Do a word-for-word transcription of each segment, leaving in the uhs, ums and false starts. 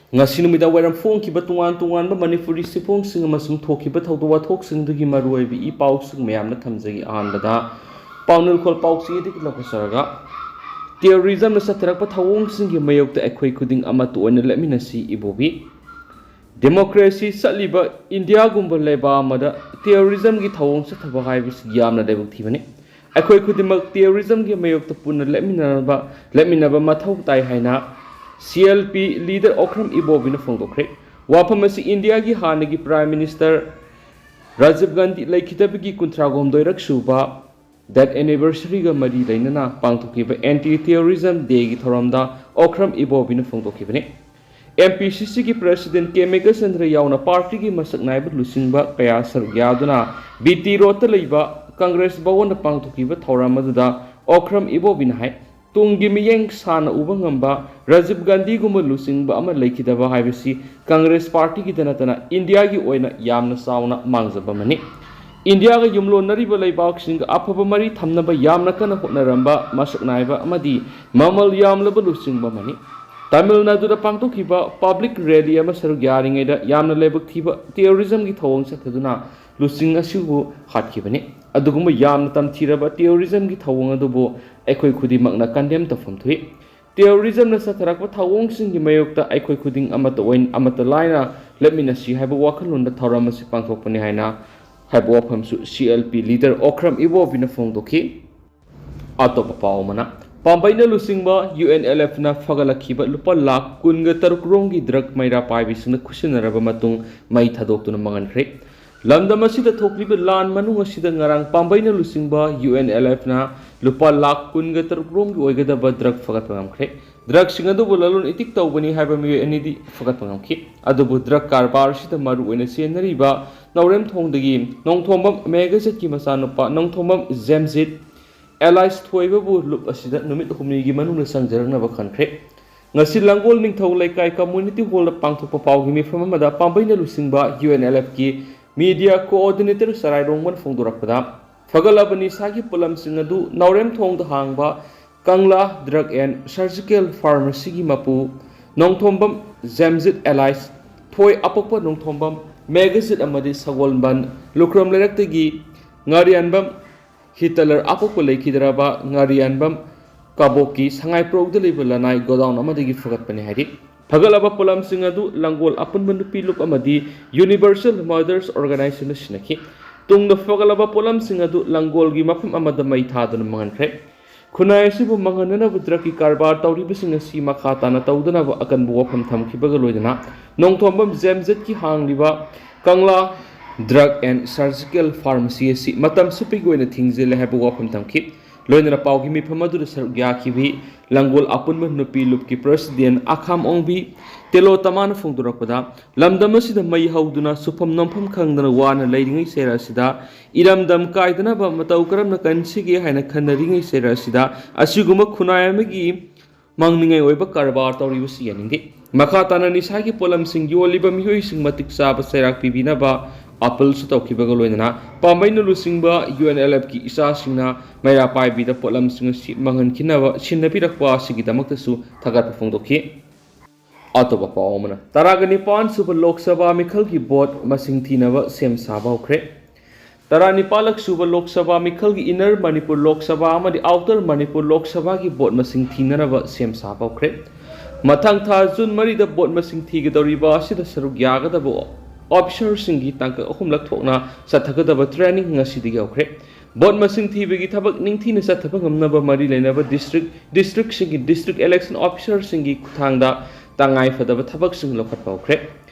ꯉꯁꯤ ꯅꯨꯃꯤꯗꯥꯡ ꯋꯥꯏꯔꯝ ꯐꯣꯡꯈꯤꯕ ꯇꯣꯉꯥꯟ ꯇꯣꯉꯥꯟꯕ ꯃꯅꯤꯄꯨꯔꯤ ꯁꯤꯐꯣꯡꯁꯤꯡ ꯑꯃꯁꯨꯡ ꯊꯣꯛꯈꯤꯕ ꯊꯧꯗꯣꯛ ꯋꯥꯊꯣꯛꯁꯤꯡꯗꯨꯒꯤ ꯃꯔꯨꯑꯣꯏꯕ ꯏ ꯄꯥꯎꯁꯤꯡ ꯃꯌꯥꯝꯅ ꯊꯝꯖꯒꯦ꯫ ꯑꯍꯥꯟꯕꯗ ꯄꯥꯎꯅꯨꯜꯈꯣꯜ ꯄꯥꯎꯆꯦꯗꯒꯤ ꯂꯧꯈꯠꯆꯔꯒ, ꯇꯦꯔꯣꯔꯤꯖꯝꯅ ꯆꯠꯊꯔꯛꯄ ꯊꯧꯑꯣꯡꯁꯤꯡꯒꯤ ꯃꯥꯌꯣꯛꯇ ꯑꯩꯈꯣꯏ ꯈꯨꯗꯤꯡ ꯑꯃꯠꯇ ꯑꯣꯏꯅ ꯂꯦꯞꯃꯤꯟꯅꯁꯤ ꯏꯕꯣꯕꯤ꯫ ꯗꯦꯃꯣꯀ꯭ꯔꯦꯁꯤ ꯆꯠꯂꯤꯕ ꯏꯟꯗꯤꯌꯥꯒꯨꯝꯕ ꯂꯩꯕꯥꯛ ꯑꯃꯗ ꯇꯦꯔꯣꯔꯤꯖꯝꯒꯤ ꯊꯧꯑꯣꯡ ꯆꯠꯊꯕ ꯍꯥꯏꯕꯁꯤ ꯌꯥꯝꯅ ꯂꯥꯏꯕꯛ ꯊꯤꯕꯅꯤ꯫ ꯑꯩꯈꯣꯏ ꯈꯨꯗꯤꯡꯃꯛ ꯇꯦꯔꯣꯔꯤꯖꯝꯒꯤ ꯃꯥꯌꯣꯛꯇ ꯄꯨꯟꯅ ꯂꯦꯞꯃꯤꯟꯅꯅꯕ, ꯂꯦꯞꯃꯤꯟꯅꯕ ꯃꯊꯧ ꯇꯥꯏ ꯍꯥꯏꯅ C L P leader Okram ꯏꯕꯣꯕꯤꯅ ꯐꯣꯡꯗꯣꯛꯈ꯭ꯔꯦ꯫ ꯋꯥꯐꯝ ꯑꯁꯤ ꯏꯟꯗꯤꯌꯥꯒꯤ ꯍꯥꯟꯅꯒꯤ Prime Minister ꯔꯥꯖꯤꯕ ꯒꯥꯟꯙꯤ ꯂꯩꯈꯤꯗꯕꯒꯤ ꯀꯨꯟꯊ꯭ꯔꯥ ꯍꯨꯝꯗꯣꯏꯔꯛ ꯁꯨꯕ death anniversary ꯒ ꯃꯔꯤ ꯂꯩꯅꯅ ꯄꯥꯡꯊꯣꯛꯈꯤꯕ Anti Terrorism Day ꯒꯤ ꯊꯧꯔꯝꯗ Okram ꯏꯕꯣꯕꯤꯅ ꯐꯣꯡꯗꯣꯛꯈꯤꯕꯅꯤ꯫ M P C C ꯒꯤ President K ꯃꯦꯘꯆꯟꯗ꯭ꯔ ꯌꯥꯎꯅ party ꯒꯤ ꯃꯁꯛ ꯅꯥꯏꯕ ꯂꯨꯆꯤꯡꯕ ꯀꯌꯥ ꯁꯔꯨꯛ ꯌꯥꯗꯨꯅ B T Road ꯇ ꯂꯩꯕ Congress ꯚꯋꯟꯗ ꯄꯥꯡꯊꯣꯛꯈꯤꯕ ꯊꯧꯔꯝ ꯑꯗꯨꯗ ꯑꯣꯀ꯭ꯔꯝ ꯏꯕꯣꯕꯤꯅ ꯍꯥꯏ, ꯇꯨꯡꯒꯤ ꯃꯤꯠꯌꯦꯡ ꯁꯥꯟꯅ ꯎꯕ ꯉꯝꯕ ꯔꯥꯖꯤꯕ ꯒꯥꯟꯙꯤꯒꯨꯝꯕ ꯂꯨꯆꯤꯡꯕ ꯑꯃ ꯂꯩꯈꯤꯗꯕ ꯍꯥꯏꯕꯁꯤ Congress party ꯒꯤꯗ ꯅꯠꯇꯅ ꯏꯟꯗꯤꯌꯥꯒꯤ ꯑꯣꯏꯅ ꯌꯥꯝꯅ ꯆꯥꯎꯅ ꯃꯥꯡꯖꯕ ꯑꯃꯅꯤ꯫ ꯏꯟꯗꯤꯌꯥꯒ ꯌꯨꯝꯂꯣꯟꯅꯔꯤꯕ ꯂꯩꯕꯥꯛꯁꯤꯡꯒ ꯑꯐꯕ ꯃꯔꯤ ꯊꯝꯅꯕ ꯌꯥꯝꯅ ꯀꯟꯅ ꯍꯣꯠꯅꯔꯝꯕ ꯃꯁꯛ ꯅꯥꯏꯕ ꯑꯃꯗꯤ ꯃꯃꯜ ꯌꯥꯝꯂꯕ ꯂꯨꯆꯤꯡꯕ ꯑꯃꯅꯤ꯫ ꯇꯥꯃꯤꯜ ꯅꯥꯗꯨꯗ ꯄꯥꯡꯊꯣꯛꯈꯤꯕ public rally ꯑꯃ ꯁꯔꯨꯛ ꯌꯥꯔꯤꯉꯩꯗ ꯌꯥꯝꯅ ꯂꯥꯏꯕꯛ ꯊꯤꯕ terrorism ꯒꯤ ꯊꯧꯑꯣꯡ ꯆꯠꯊꯗꯨꯅ ꯂꯨꯆꯤꯡ ꯑꯁꯤꯕꯨ ꯍꯥꯠꯈꯤꯕꯅꯤ꯫ ꯑꯗꯨꯒꯨꯝꯕ ꯌꯥꯝꯅ ꯇꯝꯊꯤꯔꯕ terrorism ꯒꯤ ꯊꯧꯑꯣꯡ ꯑꯗꯨꯕꯨ ꯑꯩꯈꯣꯏ ꯈꯨꯗꯤꯡꯃꯛꯅ condemn ꯇꯧꯐꯝ ꯊꯣꯛꯏ꯫ Terrorism ꯅ ꯆꯠꯊꯔꯛꯄ ꯊꯧꯑꯣꯡꯁꯤꯡꯒꯤ ꯃꯥꯌꯣꯛꯇ ꯑꯩꯈꯣꯏ ꯈꯨꯗꯤꯡ ꯑꯃꯠꯇ ꯑꯣꯏꯅ, ꯑꯃꯠꯇ ꯂꯥꯏꯅ ꯂꯦꯞꯃꯤꯟꯅꯁꯤ ꯍꯥꯏꯕ ꯋꯥꯈꯜꯂꯣꯟꯗ ꯊꯧꯔꯝ ꯑꯁꯤ ꯄꯥꯡꯊꯣꯛꯄꯅꯤ ꯍꯥꯏꯅ ꯍꯥꯏꯕ ꯋꯥꯐꯝꯁꯨ C L P leader Okram ꯏꯕꯣꯕꯤꯅ ꯐꯣꯡꯗꯣꯛꯈꯤ꯫ ꯑꯇꯣꯞꯄ ꯄꯥꯎ ꯑꯃꯅ, ꯄꯥꯝꯕꯩꯅ ꯂꯨꯆꯤꯡꯕ U N L F ꯅ ꯐꯒꯠꯂꯛꯈꯤꯕ ꯂꯨꯄꯥ ꯂꯥꯈ ꯀꯨꯟꯒ ꯇꯔꯨꯛ ꯔꯣꯝꯒꯤ drug ꯃꯩꯔꯥ ꯄꯥꯏꯕꯤꯁꯤꯡꯅ ꯈꯨꯠꯁꯤꯟꯅꯔꯕ ꯃꯇꯨꯡ ꯃꯩ ꯊꯥꯗꯣꯛꯇꯨꯅ ꯃꯥꯡꯍꯟꯈ꯭ꯔꯦ꯫ ꯂꯝꯗꯝ ꯑꯁꯤꯗ ꯊꯣꯛꯂꯤꯕ ꯂꯥꯟ ꯃꯅꯨꯡ ꯑꯁꯤꯗ ꯉꯔꯥꯡ ꯄꯥꯝꯕꯩꯅ ꯂꯨꯆꯤꯡꯕ U N L F ꯅ ꯂꯨꯄꯥ ꯂꯥꯈ ꯀꯨꯟꯒ ꯇꯔꯨꯛ ꯔꯣꯝꯒꯤ ꯑꯣꯏꯒꯗꯕ drug ꯐꯒꯠꯄ ꯉꯝꯈ꯭ꯔꯦ꯫ Drug ꯁꯤꯡ ꯑꯗꯨꯕꯨ ꯂꯂꯣꯟ ꯏꯇꯤꯛ ꯇꯧꯕꯅꯤ ꯍꯥꯏꯕ ꯃꯤꯑꯣꯏ ꯑꯅꯤꯗꯤ ꯐꯒꯠꯄ ꯉꯝꯈꯤ꯫ ꯑꯗꯨꯕꯨ drug ꯀꯔꯕꯥꯔ ꯑꯁꯤꯗ ꯃꯔꯨ ꯑꯣꯏꯅ ꯆꯦꯟꯅꯔꯤꯕ ꯅꯥꯎꯔꯦꯝꯊꯣꯡꯗꯒꯤ ꯅꯣꯡꯊꯣꯝꯕꯝ ꯃꯦꯘꯆꯠꯀꯤ ꯃꯆꯥꯅꯨꯄꯥ ꯅꯣꯡꯊꯣꯝꯕꯝ ꯖꯦꯝꯖꯤꯠ alias ꯊꯣꯏꯕꯕꯨ ꯂꯨꯞ ꯑꯁꯤꯗ ꯅꯨꯃꯤꯠ ꯍꯨꯝꯅꯤꯒꯤ ꯃꯅꯨꯡꯗ ꯆꯪꯖꯔꯛꯅꯕ ꯈꯟꯈ꯭ꯔꯦ꯫ ꯉꯁꯤ ꯂꯥꯡꯒꯣꯜ ꯅꯤꯡꯊꯧ ꯂꯩꯀꯥꯏ community hall ꯗ ꯄꯥꯡꯊꯣꯛꯄ ꯄꯥꯎꯒꯤ ꯃꯤꯐꯝ ꯑꯃꯗ ꯄꯥꯝꯕꯩꯅ ꯂꯨꯆꯤꯡꯕ U N L F ꯀꯤ media coordinator ꯆꯔꯥꯏꯔꯣꯡꯕꯅ ꯐꯣꯡꯗꯣꯔꯛꯄꯗ, ꯐꯒꯠꯂꯕ ꯅꯤꯁꯥꯒꯤ ꯄꯣꯠꯂꯝꯁꯤꯡ ꯑꯗꯨ ꯅꯥꯎꯔꯦꯝꯊꯣꯡꯗ ꯍꯥꯡꯕ ꯀꯪꯂꯥ Drug and Surgical Pharmacy ꯒꯤ ꯃꯄꯨ ꯅꯣꯡꯊꯣꯝꯕꯝ ꯖꯦꯝꯖꯤꯠ ꯑꯦꯂꯥꯏꯁ ꯊꯣꯏ ꯑꯄꯣꯛꯄ ꯅꯣꯡꯊꯣꯝꯕꯝ ꯃꯦꯒꯖꯤꯠ ꯑꯃꯗꯤ ꯁꯒꯣꯜꯕꯟ ꯂꯨꯈ꯭ꯔꯝ ꯂꯩꯔꯛꯇꯒꯤ ꯉꯥꯔꯤꯌꯥꯟꯕꯝ ꯍꯤꯇꯂꯔ ꯑꯄꯣꯛꯄ ꯂꯩꯈꯤꯗ꯭ꯔꯕ ꯉꯥꯔꯤꯌꯥꯟꯕꯝ ꯀꯥꯕꯣꯛꯀꯤ ꯁꯉꯥꯏꯄ꯭ꯔꯧꯗ ꯂꯩꯕ ꯂꯅꯥꯏ ꯒꯣꯗꯥꯎꯟ ꯑꯃꯗꯒꯤ ꯐꯒꯠꯄꯅꯤ ꯍꯥꯏꯔꯤ꯫ ꯐꯒꯠꯂꯕ ꯄꯣꯠꯂꯝꯁꯤꯡ ꯑꯗꯨ ꯂꯪꯒꯣꯜ ꯑꯄꯨꯟꯕ ꯅꯨꯄꯤ ꯂꯨꯞ ꯑꯃꯗꯤ ꯌꯨꯅꯤꯚꯔꯁꯦꯜ ꯃꯗꯔꯁ ꯑꯣꯔꯒꯅꯥꯏꯖꯦꯁꯟꯅ ꯁꯤꯟꯅꯈꯤ꯫ ꯇꯨꯡꯗ ꯐꯒꯠꯂꯕ ꯄꯣꯠꯂꯝꯁꯤꯡ ꯑꯗꯨ ꯂꯪꯒꯣꯜꯒꯤ ꯃꯐꯝ ꯑꯃꯗ ꯃꯩ ꯊꯥꯗꯨꯅ ꯃꯥꯡꯍꯟꯈ꯭ꯔꯦ꯫ ꯈꯨꯟꯅꯥꯏ ꯑꯁꯤꯕꯨ ꯃꯥꯡꯍꯟꯅꯅꯕ ꯗ꯭ꯔꯒꯀꯤ ꯀꯔꯕꯥꯔ ꯇꯧꯔꯤꯕꯁꯤꯡ ꯑꯁꯤ ꯃꯈꯥ ꯇꯥꯅ ꯇꯧꯗꯅꯕ ꯑꯀꯟꯕ ꯋꯥꯐꯝ ꯊꯝꯈꯤꯕꯒ ꯂꯣꯏꯅꯅ ꯅꯣꯡꯊꯣꯝꯕꯝ ꯖꯦꯝꯖꯤꯠꯀꯤ ꯍꯥꯡꯂꯤꯕ ꯀꯪꯂꯥ ꯗ꯭ꯔꯒ ꯑꯦꯟ ꯁꯔꯖꯤꯀꯦꯜ ꯐꯥꯔꯃꯥꯁꯤ ꯑꯁꯤ ꯃꯇꯝ ꯆꯨꯞꯄꯒꯤ ꯑꯣꯏꯅ ꯊꯤꯡꯖꯤꯜꯂꯦ ꯍꯥꯏꯕ ꯋꯥꯐꯝ ꯊꯝꯈꯤ꯫ ꯂꯣꯏꯅꯅ ꯄꯥꯎꯒꯤ ꯃꯤꯐꯝ ꯑꯗꯨꯗ ꯁꯔꯨꯛ ꯌꯥꯈꯤꯕꯤ ꯂꯪꯒꯣꯜ ꯑꯄꯨꯟꯕ ꯅꯨꯄꯤ ꯂꯨꯞꯀꯤ ꯄ꯭ꯔꯁꯤꯗꯦꯟ ꯑꯈꯥꯝ ꯑꯣꯡꯕꯤ ꯇꯦꯂꯣ ꯇꯃꯥꯅ ꯐꯣꯡꯗꯣꯔꯛꯄꯗ, ꯂꯝꯗꯝ ꯑꯁꯤꯗ ꯃꯩ ꯍꯧꯗꯨꯅ ꯁꯨꯐꯝ ꯅꯣꯝꯐꯝ ꯈꯪꯗꯅ ꯋꯥꯅ ꯂꯩꯔꯤꯉꯩ ꯆꯩꯔ ꯑꯁꯤꯗ ꯏꯔꯝꯗꯝ ꯀꯥꯏꯗꯅꯕ ꯃꯇꯧ ꯀꯔꯝꯅ ꯀꯟꯁꯤꯒꯦ ꯍꯥꯏꯅ ꯈꯟꯅꯔꯤꯉꯩ ꯆꯩꯔ ꯑꯁꯤꯗ ꯑꯁꯤꯒꯨꯝꯕ ꯈꯨꯟꯅꯥꯏ ꯑꯃꯒꯤ ꯃꯥꯡꯅꯤꯡꯉꯥꯏ ꯑꯣꯏꯕ ꯀꯔꯕꯥꯔ ꯇꯧꯔꯤꯕꯁꯤ ꯌꯥꯅꯤꯡꯗꯦ꯫ ꯃꯈꯥ ꯇꯥꯅ ꯅꯤꯁꯥꯒꯤ ꯄꯣꯠꯂꯝꯁꯤꯡ ꯌꯣꯜꯂꯤꯕ ꯃꯤꯑꯣꯏꯁꯤꯡ ꯃꯇꯤꯛ ꯆꯥꯕ ꯆꯩꯔꯥꯛ ꯄꯤꯕꯤꯅꯕ ꯑꯥꯄꯤꯜꯁꯨ ꯇꯧꯈꯤꯕꯒ ꯂꯣꯏꯅꯅ ꯄꯥꯝꯕꯩꯅ ꯂꯨꯆꯤꯡꯕ ꯌꯨ ꯑꯦꯟ ꯑꯦꯜ ꯑꯦꯐꯀꯤ ꯏꯆꯥꯁꯤꯡꯅ ꯃꯩꯔꯥ ꯄꯥꯏꯕꯤꯗ ꯄꯣꯠꯂꯝꯁꯤꯡ ꯑꯁꯤ ꯃꯥꯡꯍꯟꯈꯤꯅꯕ ꯁꯤꯟꯅꯕꯤꯔꯛꯄ ꯑꯁꯤꯒꯤꯗꯃꯛꯇꯁꯨ ꯊꯥꯒꯠꯄ ꯐꯣꯡꯗꯣꯛꯈꯤ꯫ ꯑꯇꯣꯞꯄ ꯄꯥꯎ ꯑꯃꯅ, ꯇꯔꯥꯒ ꯅꯤꯄꯥꯟ ꯁꯨꯕ ꯂꯣꯛ ꯁꯚꯥ ꯃꯤꯈꯜꯒꯤ ꯚꯣꯠ ꯃꯁꯤꯡ ꯊꯤꯅꯕ ꯁꯦꯝ ꯁꯥꯕ ꯍꯧꯈ꯭ꯔꯦ꯫ ꯇꯔꯥꯅꯤꯄꯥꯜꯂꯛ ꯁꯨꯕ ꯂꯣꯛ ꯁꯚꯥ ꯃꯤꯈꯜꯒꯤ ꯏꯟꯅꯔ ꯃꯅꯤꯄꯨꯔ ꯂꯣꯛ ꯁꯚꯥ ꯑꯃꯗꯤ ꯑꯥꯎꯇꯔ ꯃꯅꯤꯄꯨꯔ ꯂꯣꯛ ꯁꯚꯥꯒꯤ ꯚꯣꯠ ꯃꯁꯤꯡ ꯊꯤꯅꯅꯕ ꯁꯦꯝ ꯁꯥꯕ ꯍꯧꯈ꯭ꯔꯦ꯫ ꯃꯊꯪ ꯊꯥ ꯖꯨꯟ ꯃꯔꯤꯗ ꯚꯣꯠ ꯃꯁꯤꯡ ꯊꯤꯒꯗꯧꯔꯤꯕ ꯑꯁꯤꯗ ꯁꯔꯨꯛ ꯌꯥꯒꯗꯕ ꯑꯣꯐꯤꯁꯔꯁꯤꯡꯒꯤ ꯇꯥꯡꯀꯛ ꯑꯍꯨꯝꯂꯛ ꯊꯣꯛꯅ ꯆꯠꯊꯒꯗꯕ ꯇ꯭ꯔꯦꯅꯤꯡ ꯉꯁꯤꯗꯒꯤ ꯍꯧꯈ꯭ꯔꯦ꯫ ꯚꯣꯠ ꯃꯁꯤꯡ ꯊꯤꯕꯒꯤ ꯊꯕꯛ ꯅꯤꯡꯊꯤꯅ ꯆꯠꯊꯕ ꯉꯝꯅꯕ ꯃꯔꯤ ꯂꯩꯅꯕ ꯗꯤꯁꯇ꯭ꯔꯤꯛ, ꯗꯤꯁꯇ꯭ꯔꯤꯛꯁꯤꯡꯒꯤ ꯗꯤꯁꯇ꯭ꯔꯤꯛ ꯏꯂꯦꯛꯁꯟ ꯑꯣꯐꯤꯁꯔꯁꯤꯡꯒꯤ ꯈꯨꯠꯊꯥꯡꯗ ꯇꯉꯥꯏ ꯐꯗꯕ ꯊꯕꯛꯁꯤꯡ ꯂꯧꯈꯠꯄ ꯍꯧꯈ꯭ꯔꯦ꯫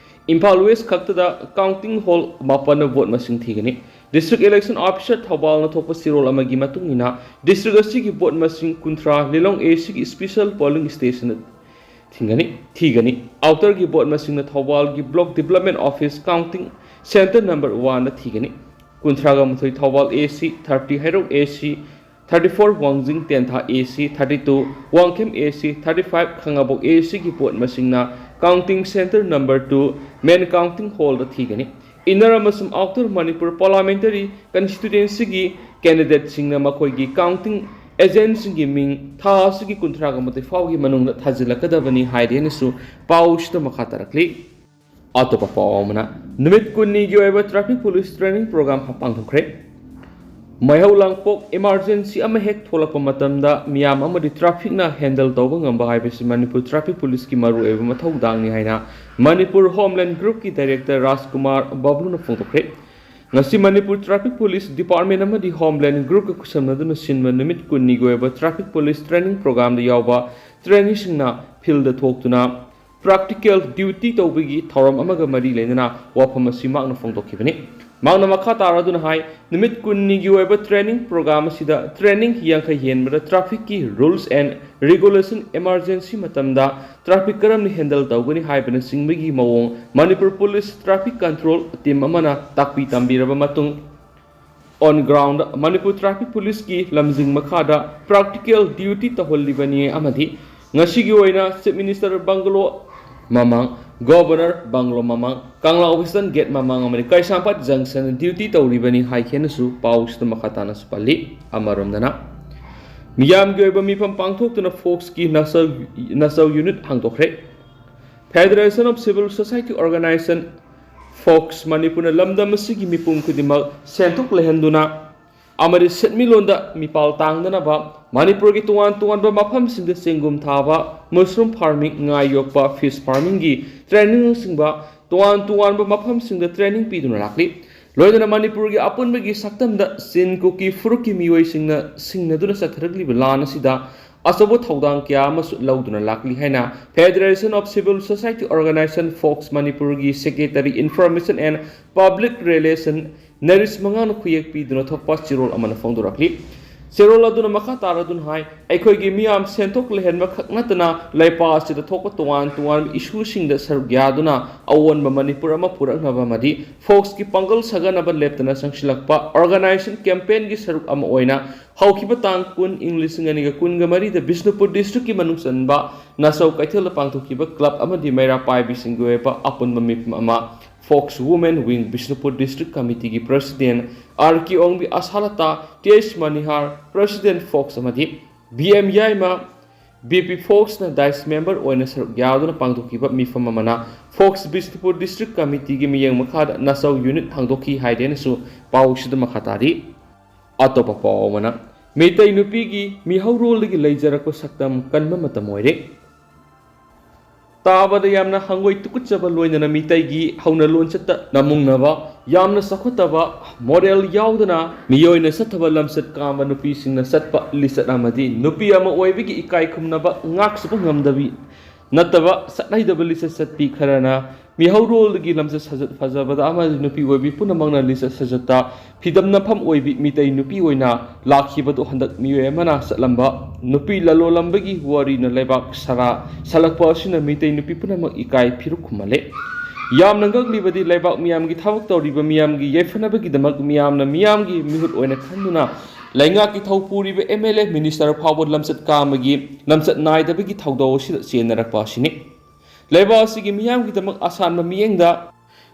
ꯏꯝꯐꯥꯜ ꯋꯦꯁ ꯈꯛꯇꯗ ꯀꯥꯎꯟꯇꯤꯡ ꯍꯣꯜ ꯃꯥꯄꯟꯅ ꯚꯣꯠ ꯃꯁꯤꯡ ꯊꯤꯒꯅꯤ꯫ ꯗꯤꯁꯇ꯭ꯔꯤꯛ ꯏꯂꯦꯛꯁꯟ ꯑꯣꯐꯤꯁꯔ ꯊꯧꯕꯥꯜꯅ ꯊꯣꯛꯄ ꯆꯦꯔꯣꯜ ꯑꯃꯒꯤ ꯃꯇꯨꯡ ꯏꯟꯅ, ꯗꯤꯁꯇ꯭ꯔꯤꯛ ꯑꯁꯤꯒꯤ ꯚꯣꯠ ꯃꯁꯤꯡ ꯀꯨꯟꯊ꯭ꯔꯥ ꯂꯤꯂꯣꯡ ꯑꯦ ꯁꯤꯒꯤ ꯏꯁꯄꯤꯁꯦꯜ ꯄꯣꯂꯤꯡ ꯁ꯭ꯇꯦꯁꯟꯗ ꯊꯤꯡꯒꯅꯤ, ꯊꯤꯒꯅꯤ꯫ ꯑꯥꯎꯇꯔꯒꯤ ꯚꯣꯠ ꯃꯁꯤꯡꯅ ꯊꯧꯕꯥꯜꯒꯤ block development office counting centre number ꯋꯥꯟꯗ ꯊꯤꯒꯅꯤ꯫ ꯀꯨꯟꯊ꯭ꯔꯥꯒ ꯃꯥꯊꯣꯏ ꯊꯧꯕꯥꯜ ꯑꯦ ꯁꯤ, ꯊꯥꯔꯇꯤ ꯍꯩꯔꯣꯛ ꯑꯦ ꯁꯤ, ꯊꯥꯔꯇꯤ ꯐꯣꯔ ꯋꯥꯡꯖꯤꯡ ꯇꯦꯟꯊꯥ ꯑꯦ ꯁꯤ, ꯊꯥꯔꯇꯤ ꯇꯨ ꯋꯥꯡꯈꯦꯝ ꯑꯦ ꯁꯤ, ꯊꯥꯔꯇꯤ ꯐꯥꯏꯚ ꯈꯥꯉꯕꯣꯛ ꯑꯦ ꯁꯤꯒꯤ ꯚꯣꯠ ꯃꯁꯤꯡꯅ ꯀꯥꯎꯟꯇꯤꯡ ꯁꯦꯟꯇꯔ ꯅꯝꯕꯔ ꯇꯨ ꯃꯦꯟ ꯀꯥꯎꯟꯇꯤꯡ ꯍꯣꯜꯗ ꯊꯤꯒꯅꯤ꯫ ꯏꯟꯅꯔ ꯑꯃꯁꯨꯡ ꯑꯥꯎꯇꯔ ꯃꯅꯤꯄꯨꯔ ꯄꯥꯔꯂꯥꯃꯦꯟꯇꯔꯤ ꯀꯟꯁꯇꯤꯇ꯭ꯌꯨꯌꯦꯟꯁꯤꯒꯤ ꯀꯦꯟꯗꯤꯗꯦꯠꯁꯤꯡꯅ ꯃꯈꯣꯏꯒꯤ ꯀꯥꯎꯟꯇꯤꯡ ꯑꯦꯖꯦꯟꯁꯤꯡꯒꯤ ꯃꯤꯡ ꯊꯥ ꯑꯁꯤꯒꯤ ꯀꯨꯟꯊ꯭ꯔꯥꯒ ꯃꯥꯊꯣꯏ ꯐꯥꯎꯒꯤ ꯃꯅꯨꯡꯗ ꯊꯥꯖꯤꯜꯂꯛꯀꯗꯕꯅꯤ ꯍꯥꯏꯔꯤ ꯍꯥꯏꯅꯁꯨ ꯄꯥꯎꯁꯤꯗ ꯃꯈꯥ ꯇꯥꯔꯛꯂꯤ꯫ ꯑꯇꯣꯞꯄ ꯄꯥꯎ ꯑꯃꯅ, ꯅꯨꯃꯤꯠ ꯀꯨꯟꯅꯤꯒꯤ ꯑꯣꯏꯕ traffic police training program ꯍꯥ-, ꯄꯥꯡꯊꯣꯛꯈ꯭ꯔꯦ꯫ ꯃꯩꯍꯧ ꯂꯥꯡꯄꯣꯛ emergency ꯑꯃ ꯍꯦꯛ ꯊꯣꯛꯂꯛꯄ ꯃꯇꯝꯗ ꯃꯤꯌꯥꯝ ꯑꯃꯗꯤ trafficꯅ handle ꯇꯧꯕ ꯉꯝꯕ ꯍꯥꯏꯕꯁꯤ ꯃꯅꯤꯄꯨꯔ traffic policeꯀꯤ ꯃꯔꯨꯑꯣꯏꯕ ꯃꯊꯧꯗꯥꯡꯅꯤ ꯍꯥꯏꯅ ꯃꯅꯤꯄꯨꯔ Homeland Groupꯀꯤ director ꯔꯥꯖꯀꯨꯃꯥꯔ ꯕꯕ꯭ꯂꯨꯅ ꯐꯣꯡꯗꯣꯛꯈ꯭ꯔꯦ꯫ ꯉꯁꯤ ꯃꯅꯤꯄꯨꯔ traffic police department ꯑꯃꯗꯤ Homeland Groupꯀ ꯈꯨꯠꯁꯝꯅꯗꯨꯅ ꯁꯤꯟꯕ ꯅꯨꯃꯤꯠ ꯀꯨꯟꯅꯤꯒꯤ ꯑꯣꯏꯕ traffic police training programꯗ ꯌꯥꯎꯕ traineeꯁꯤꯡꯅ fieldꯗ ꯊꯣꯛꯇꯨꯅ practical duty ꯇꯧꯕꯒꯤ ꯊꯧꯔꯝ ꯑꯃꯒ ꯃꯔꯤ ꯂꯩꯅꯅ ꯋꯥꯐꯝ ꯑꯁꯤ ꯃꯍꯥꯛꯅ ꯐꯣꯡꯗꯣꯛꯈꯤꯕꯅꯤ꯫ ꯃꯍꯥꯛꯅ ꯃꯈꯥ ꯇꯥꯔꯗꯨꯅ ꯍꯥꯏ, ꯅꯨꯃꯤꯠ ꯀꯨꯟꯅꯤꯒꯤ ꯑꯣꯏꯕ training program ꯑꯁꯤꯗ training ꯌꯥꯡꯈꯩ ꯍꯦꯟꯕꯗ trafficꯀꯤ rules and regulation emergency ꯃꯇꯝꯗ traffic ꯀꯔꯝꯅ handle ꯇꯧꯒꯅꯤ ꯍꯥꯏꯕꯅꯆꯤꯡꯕꯒꯤ ꯃꯑꯣꯡ Manipur police traffic control team ꯑꯃꯅ ꯇꯥꯛꯄꯤ ꯇꯝꯕꯤꯔꯕ ꯃꯇꯨꯡ, on ground ꯃꯅꯤꯄꯨꯔ traffic policeꯀꯤ ꯂꯝꯖꯤꯡ ꯃꯈꯥꯗ practical duty ꯇꯧꯍꯜꯂꯤꯕꯅꯤ ꯑꯃꯗꯤ ꯉꯁꯤꯒꯤ ꯑꯣꯏꯅ Chief Minister bungalow ꯃꯃꯥꯡ, Governor bungalow ꯃꯃꯥꯡ, ꯀꯪꯂꯥ Western Gate ꯃꯃꯥꯡ ꯑꯃꯗꯤ ꯀꯩꯁꯥꯝꯄꯥꯠ junctionꯗ duty ꯇꯧꯔꯤꯕꯅꯤ ꯍꯥꯏꯈꯤꯅꯁꯨ ꯄꯥꯎꯁꯤꯗ ꯃꯈꯥ ꯇꯥꯅꯁꯨ ꯄꯜꯂꯤ꯫ ꯑꯃꯔꯣꯝꯗꯅ, ꯃꯤꯌꯥꯝꯒꯤ ꯑꯣꯏꯕ ꯃꯤꯐꯝ ꯄꯥꯡꯊꯣꯛꯇꯨꯅ ꯐꯣꯛꯁꯀꯤ ꯅꯁꯧ, ꯅꯁꯧ unit ꯍꯥꯡꯗꯣꯛꯈ꯭ꯔꯦ꯫ Federation of Civil Society Organization, fox, ꯃꯅꯤꯄꯨꯔꯅ ꯂꯝꯗꯝ ꯑꯁꯤꯒꯤ ꯃꯤꯄꯨꯝ ꯈꯨꯗꯤꯡꯃꯛ ꯁꯦꯟꯊꯣꯛ ꯂꯩꯍꯟꯗꯨꯅ ꯑꯃꯗꯤ ꯁꯦꯟꯃꯤꯠꯂꯣꯟꯗ ꯃꯤꯄꯥꯜ ꯇꯥꯡꯗꯅꯕ ꯃꯅꯤꯄꯨꯔꯒꯤ ꯇꯣꯉꯥꯟ ꯇꯣꯉꯥꯟꯕ ꯃꯐꯝꯁꯤꯡꯗ ꯆꯦꯡꯒꯨꯝ ꯊꯥꯕ, mushroom farming, ꯉꯥ ꯌꯣꯛꯄ, fish farmingꯒꯤ trainingꯅꯆꯤꯡꯕ ꯇꯣꯉꯥꯟ ꯇꯣꯉꯥꯟꯕ ꯃꯐꯝꯁꯤꯡꯗ training ꯄꯤꯗꯨꯅ ꯂꯥꯛꯂꯤ꯫ ꯂꯣꯏꯅꯅ ꯃꯅꯤꯄꯨꯔꯒꯤ ꯑꯄꯨꯟꯕꯒꯤ ꯁꯛꯇꯝꯗ ꯆꯤꯟ ꯀꯨꯀꯤ ꯐꯨꯔꯨꯞꯀꯤ ꯃꯤꯑꯣꯏꯁꯤꯡꯅ ꯁꯤꯡꯅꯗꯨꯅ ꯆꯠꯊꯔꯛꯂꯤꯕ ꯂꯥꯟ ꯑꯁꯤꯗ ꯑꯆꯧꯕ ꯊꯧꯗꯥꯡ ꯀꯌꯥ ꯑꯃꯁꯨ ꯂꯧꯗꯨꯅ ꯂꯥꯛꯂꯤ ꯍꯥꯏꯅ Federation of Civil Society Organization, fox, ꯃꯅꯤꯄꯨꯔꯒꯤ Secretary Information and Public Relation ꯅꯔꯤꯁ ꯃꯉꯥꯡꯅ ꯈꯨꯌꯦꯛ ꯄꯤꯗꯨꯅ ꯊꯣꯛꯄ ꯆꯦꯔꯣꯜ ꯑꯃꯅ ꯐꯣꯡꯗꯣꯔꯛꯂꯤ꯫ ꯆꯦꯔꯣꯜ ꯑꯗꯨꯅ ꯃꯈꯥ ꯇꯥꯔꯗꯨꯅ ꯍꯥꯏ, ꯑꯩꯈꯣꯏꯒꯤ ꯃꯤꯌꯥꯝ ꯁꯦꯟꯊꯣꯛ ꯂꯩꯍꯟꯕ ꯈꯛ ꯅꯠꯇꯅ ꯂꯩꯄꯥꯛ ꯑꯁꯤꯗ ꯊꯣꯛꯄ ꯇꯣꯉꯥꯟ ꯇꯣꯉꯥꯟꯕ issueꯁꯤꯡꯗ ꯁꯔꯨꯛ ꯌꯥꯗꯨꯅ ꯑꯑꯣꯟꯕ ꯃꯅꯤꯄꯨꯔ ꯑꯃ ꯄꯨꯔꯛꯅꯕ ꯑꯃꯗꯤ ꯐꯣꯛꯁꯀꯤ ꯄꯥꯡꯒꯜ ꯁꯥꯒꯠꯅꯕ ꯂꯦꯞꯇꯅ ꯆꯪꯁꯤꯜꯂꯛꯄ organization campaignꯒꯤ ꯁꯔꯨꯛ ꯑꯃ ꯑꯣꯏꯅ ꯍꯧꯈꯤꯕ ꯇꯥꯡ ꯀꯨꯟ, ꯏꯪ ꯂꯤꯁꯤꯡ ꯑꯅꯤꯒ ꯀꯨꯟꯒ ꯃꯔꯤꯗ ꯕꯤꯁꯅꯨꯄꯨꯔ districtꯀꯤ ꯃꯅꯨꯡ ꯆꯟꯕ ꯅꯥꯆꯧ ꯀꯩꯊꯦꯜꯗ ꯄꯥꯡꯊꯣꯛꯈꯤꯕ club ꯑꯃꯗꯤ ꯃꯩꯔꯥ ꯄꯥꯏꯕꯤꯁꯤꯡꯒꯤ ꯑꯣꯏꯕ ꯑꯄꯨꯟꯕ ꯃꯤꯐꯝ ꯑꯃ Fox Women Wing Bishnupur District Committeeꯒꯤ President R K ꯑꯣꯡꯕꯤ, ꯑꯁꯥꯂꯇꯥ, T H ꯃꯅꯤꯍꯥꯔ, President Fox ꯑꯃꯗꯤ B M ꯌꯥꯏꯃ, B P Foxꯅ Dice member ꯑꯣꯏꯅ ꯁꯔꯨꯛ ꯌꯥꯗꯨꯅ ꯄꯥꯡꯊꯣꯛꯈꯤꯕ ꯃꯤꯐꯝ ꯑꯃꯅ Fox Bishnupur District Committeeꯒꯤ ꯃꯤꯠꯌꯦꯡ ꯃꯈꯥꯗ ꯅꯁꯧ unit ꯍꯥꯡꯗꯣꯛꯈꯤ ꯍꯥꯏꯗꯦꯅꯁꯨ ꯄꯥꯎꯁꯤꯗ ꯃꯈꯥ ꯇꯥꯔꯤ꯫ ꯑꯇꯣꯞꯄ ꯄꯥꯎ ꯑꯃꯅ, ꯃꯤꯇꯩ ꯅꯨꯄꯤꯒꯤ ꯃꯤꯍꯧꯔꯣꯜꯗꯒꯤ ꯂꯩꯖꯔꯛꯄ ꯁꯛꯇꯝ ꯀꯟꯕ ꯃꯇꯝ ꯑꯣꯏꯔꯦ꯫ ꯇꯥꯕꯗ ꯌꯥꯝꯅ ꯍꯪꯒꯣꯏ ꯇꯨꯀꯠꯆꯕ ꯂꯣꯏꯅꯅ ꯃꯤꯇꯩꯒꯤ ꯍꯧꯅ ꯂꯣꯟꯆꯠꯇ ꯅꯃꯨꯡꯅꯕ, ꯌꯥꯝꯅ ꯆꯥꯎꯈꯠꯇꯕ, moral ꯌꯥꯎꯗꯅ ꯃꯤꯑꯣꯏꯅ ꯆꯠꯊꯕ ꯂꯝꯆꯠ ꯀꯥꯝꯕ ꯅꯨꯄꯤꯁꯤꯡꯅ ꯆꯠꯄ ꯂꯤꯆꯠ ꯑꯃꯗꯤ ꯅꯨꯄꯤ ꯑꯃ ꯑꯣꯏꯕꯒꯤ ꯏꯀꯥꯏ ꯈꯨꯝꯅꯕ ꯉꯥꯛꯆꯕ ꯉꯝꯗꯕꯤ ꯅꯠꯇꯕ ꯆꯠꯅꯩꯗꯕ ꯂꯤꯆꯠ ꯆꯠꯄꯤ ꯈꯔꯅ ꯃꯤꯍꯧꯔꯣꯜꯒꯤ ꯂꯝꯆꯠ ꯁꯥꯖꯠ ꯐꯖꯕꯗ ꯑꯃꯗꯤ ꯅꯨꯄꯤ ꯑꯣꯏꯕꯤ ꯄꯨꯝꯅꯃꯛꯅ ꯂꯤꯆꯠ ꯁꯥꯖꯠꯇ ꯐꯤꯗꯝ ꯅꯝꯐꯝ ꯑꯣꯏꯕꯤ ꯃꯤꯇꯩ ꯅꯨꯄꯤ ꯑꯣꯏꯅ ꯂꯥꯛꯈꯤꯕꯗꯨ ꯍꯟꯗꯛ ꯃꯤꯑꯣꯏ ꯑꯃꯅ ꯆꯠꯂꯝꯕ ꯅꯨꯄꯤ ꯂꯂꯣꯜꯂꯝꯕꯒꯤ ꯋꯥꯔꯤꯅ ꯂꯩꯕꯥꯛ ꯁꯥꯔꯥ ꯁꯜꯂꯛꯄ ꯑꯁꯤꯅ ꯃꯤꯇꯩ ꯅꯨꯄꯤ ꯄꯨꯝꯅꯃꯛ ꯏꯀꯥꯏ ꯐꯤꯔꯨꯛ ꯈꯨꯝꯍꯜꯂꯦ꯫ ꯌꯥꯝꯅ ꯉꯛꯂꯤꯕꯗꯤ ꯂꯩꯕꯥꯛ ꯃꯤꯌꯥꯝꯒꯤ ꯊꯕꯛ ꯇꯧꯔꯤꯕ ꯃꯤꯌꯥꯝꯒꯤ ꯌꯥꯏꯐꯅꯕꯒꯤꯗꯃꯛ ꯃꯤꯌꯥꯝꯅ ꯃꯤꯌꯥꯝꯒꯤ ꯃꯤꯍꯨꯠ ꯑꯣꯏꯅ ꯈꯟꯗꯨꯅ ꯂꯩꯉꯥꯛꯀꯤ ꯊꯧ ꯄꯨꯔꯤꯕ M L A minister ꯐꯥꯎꯕ ꯂꯝꯆꯠ ꯀꯥꯝꯕꯒꯤ ꯂꯝꯆꯠ ꯅꯥꯏꯗꯕꯒꯤ ꯊꯧꯗꯧ ꯑꯁꯤꯗ ꯆꯦꯟꯅꯔꯛꯄ ꯑꯁꯤꯅꯤ꯫ ꯂꯩꯕꯥꯛ ꯑꯁꯤꯒꯤ ꯃꯤꯌꯥꯝꯒꯤꯗꯃꯛ ꯑꯁꯥꯟꯕ ꯃꯤꯠꯌꯦꯡꯗ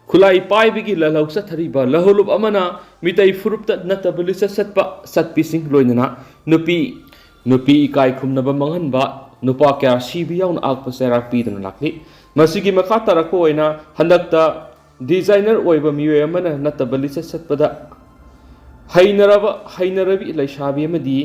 ꯈꯨꯠꯂꯥꯏ ꯄꯥꯏꯕꯒꯤ ꯂꯥꯜꯍꯧ ꯆꯠꯊꯔꯤꯕ ꯂꯥꯜꯍꯧꯂꯨꯞ ꯑꯃꯅ ꯃꯤꯇꯩ ꯐꯨꯔꯨꯞꯇ ꯅꯠꯇꯕ ꯂꯤꯆꯠ ꯆꯠꯄ ꯆꯠꯄꯤꯁꯤꯡ ꯂꯣꯏꯅꯅ ꯅꯨꯄꯤ, ꯅꯨꯄꯤ ꯏꯀꯥꯏ ꯈꯨꯝꯅꯕ ꯃꯥꯡꯍꯟꯕ, ꯅꯨꯄꯥ ꯀꯌꯥ ꯁꯤꯕ ꯌꯥꯎꯅ ꯑꯥꯛꯄ ꯆꯩꯔꯥꯛ ꯄꯤꯗꯨꯅ ꯂꯥꯛꯂꯤ꯫ ꯃꯁꯤꯒꯤ ꯃꯈꯥ ꯇꯥꯔꯛꯄ ꯑꯣꯏꯅ ꯍꯟꯗꯛꯇ designer ꯑꯣꯏꯕ ꯃꯤꯑꯣꯏ ꯑꯃꯅ ꯅꯠꯇꯕ ꯂꯤꯆꯠ ꯆꯠꯄꯗ ꯍꯩꯅꯔꯕ, ꯍꯩꯅꯔꯕꯤ ꯂꯩꯁꯥꯕꯤ ꯑꯃꯗꯤ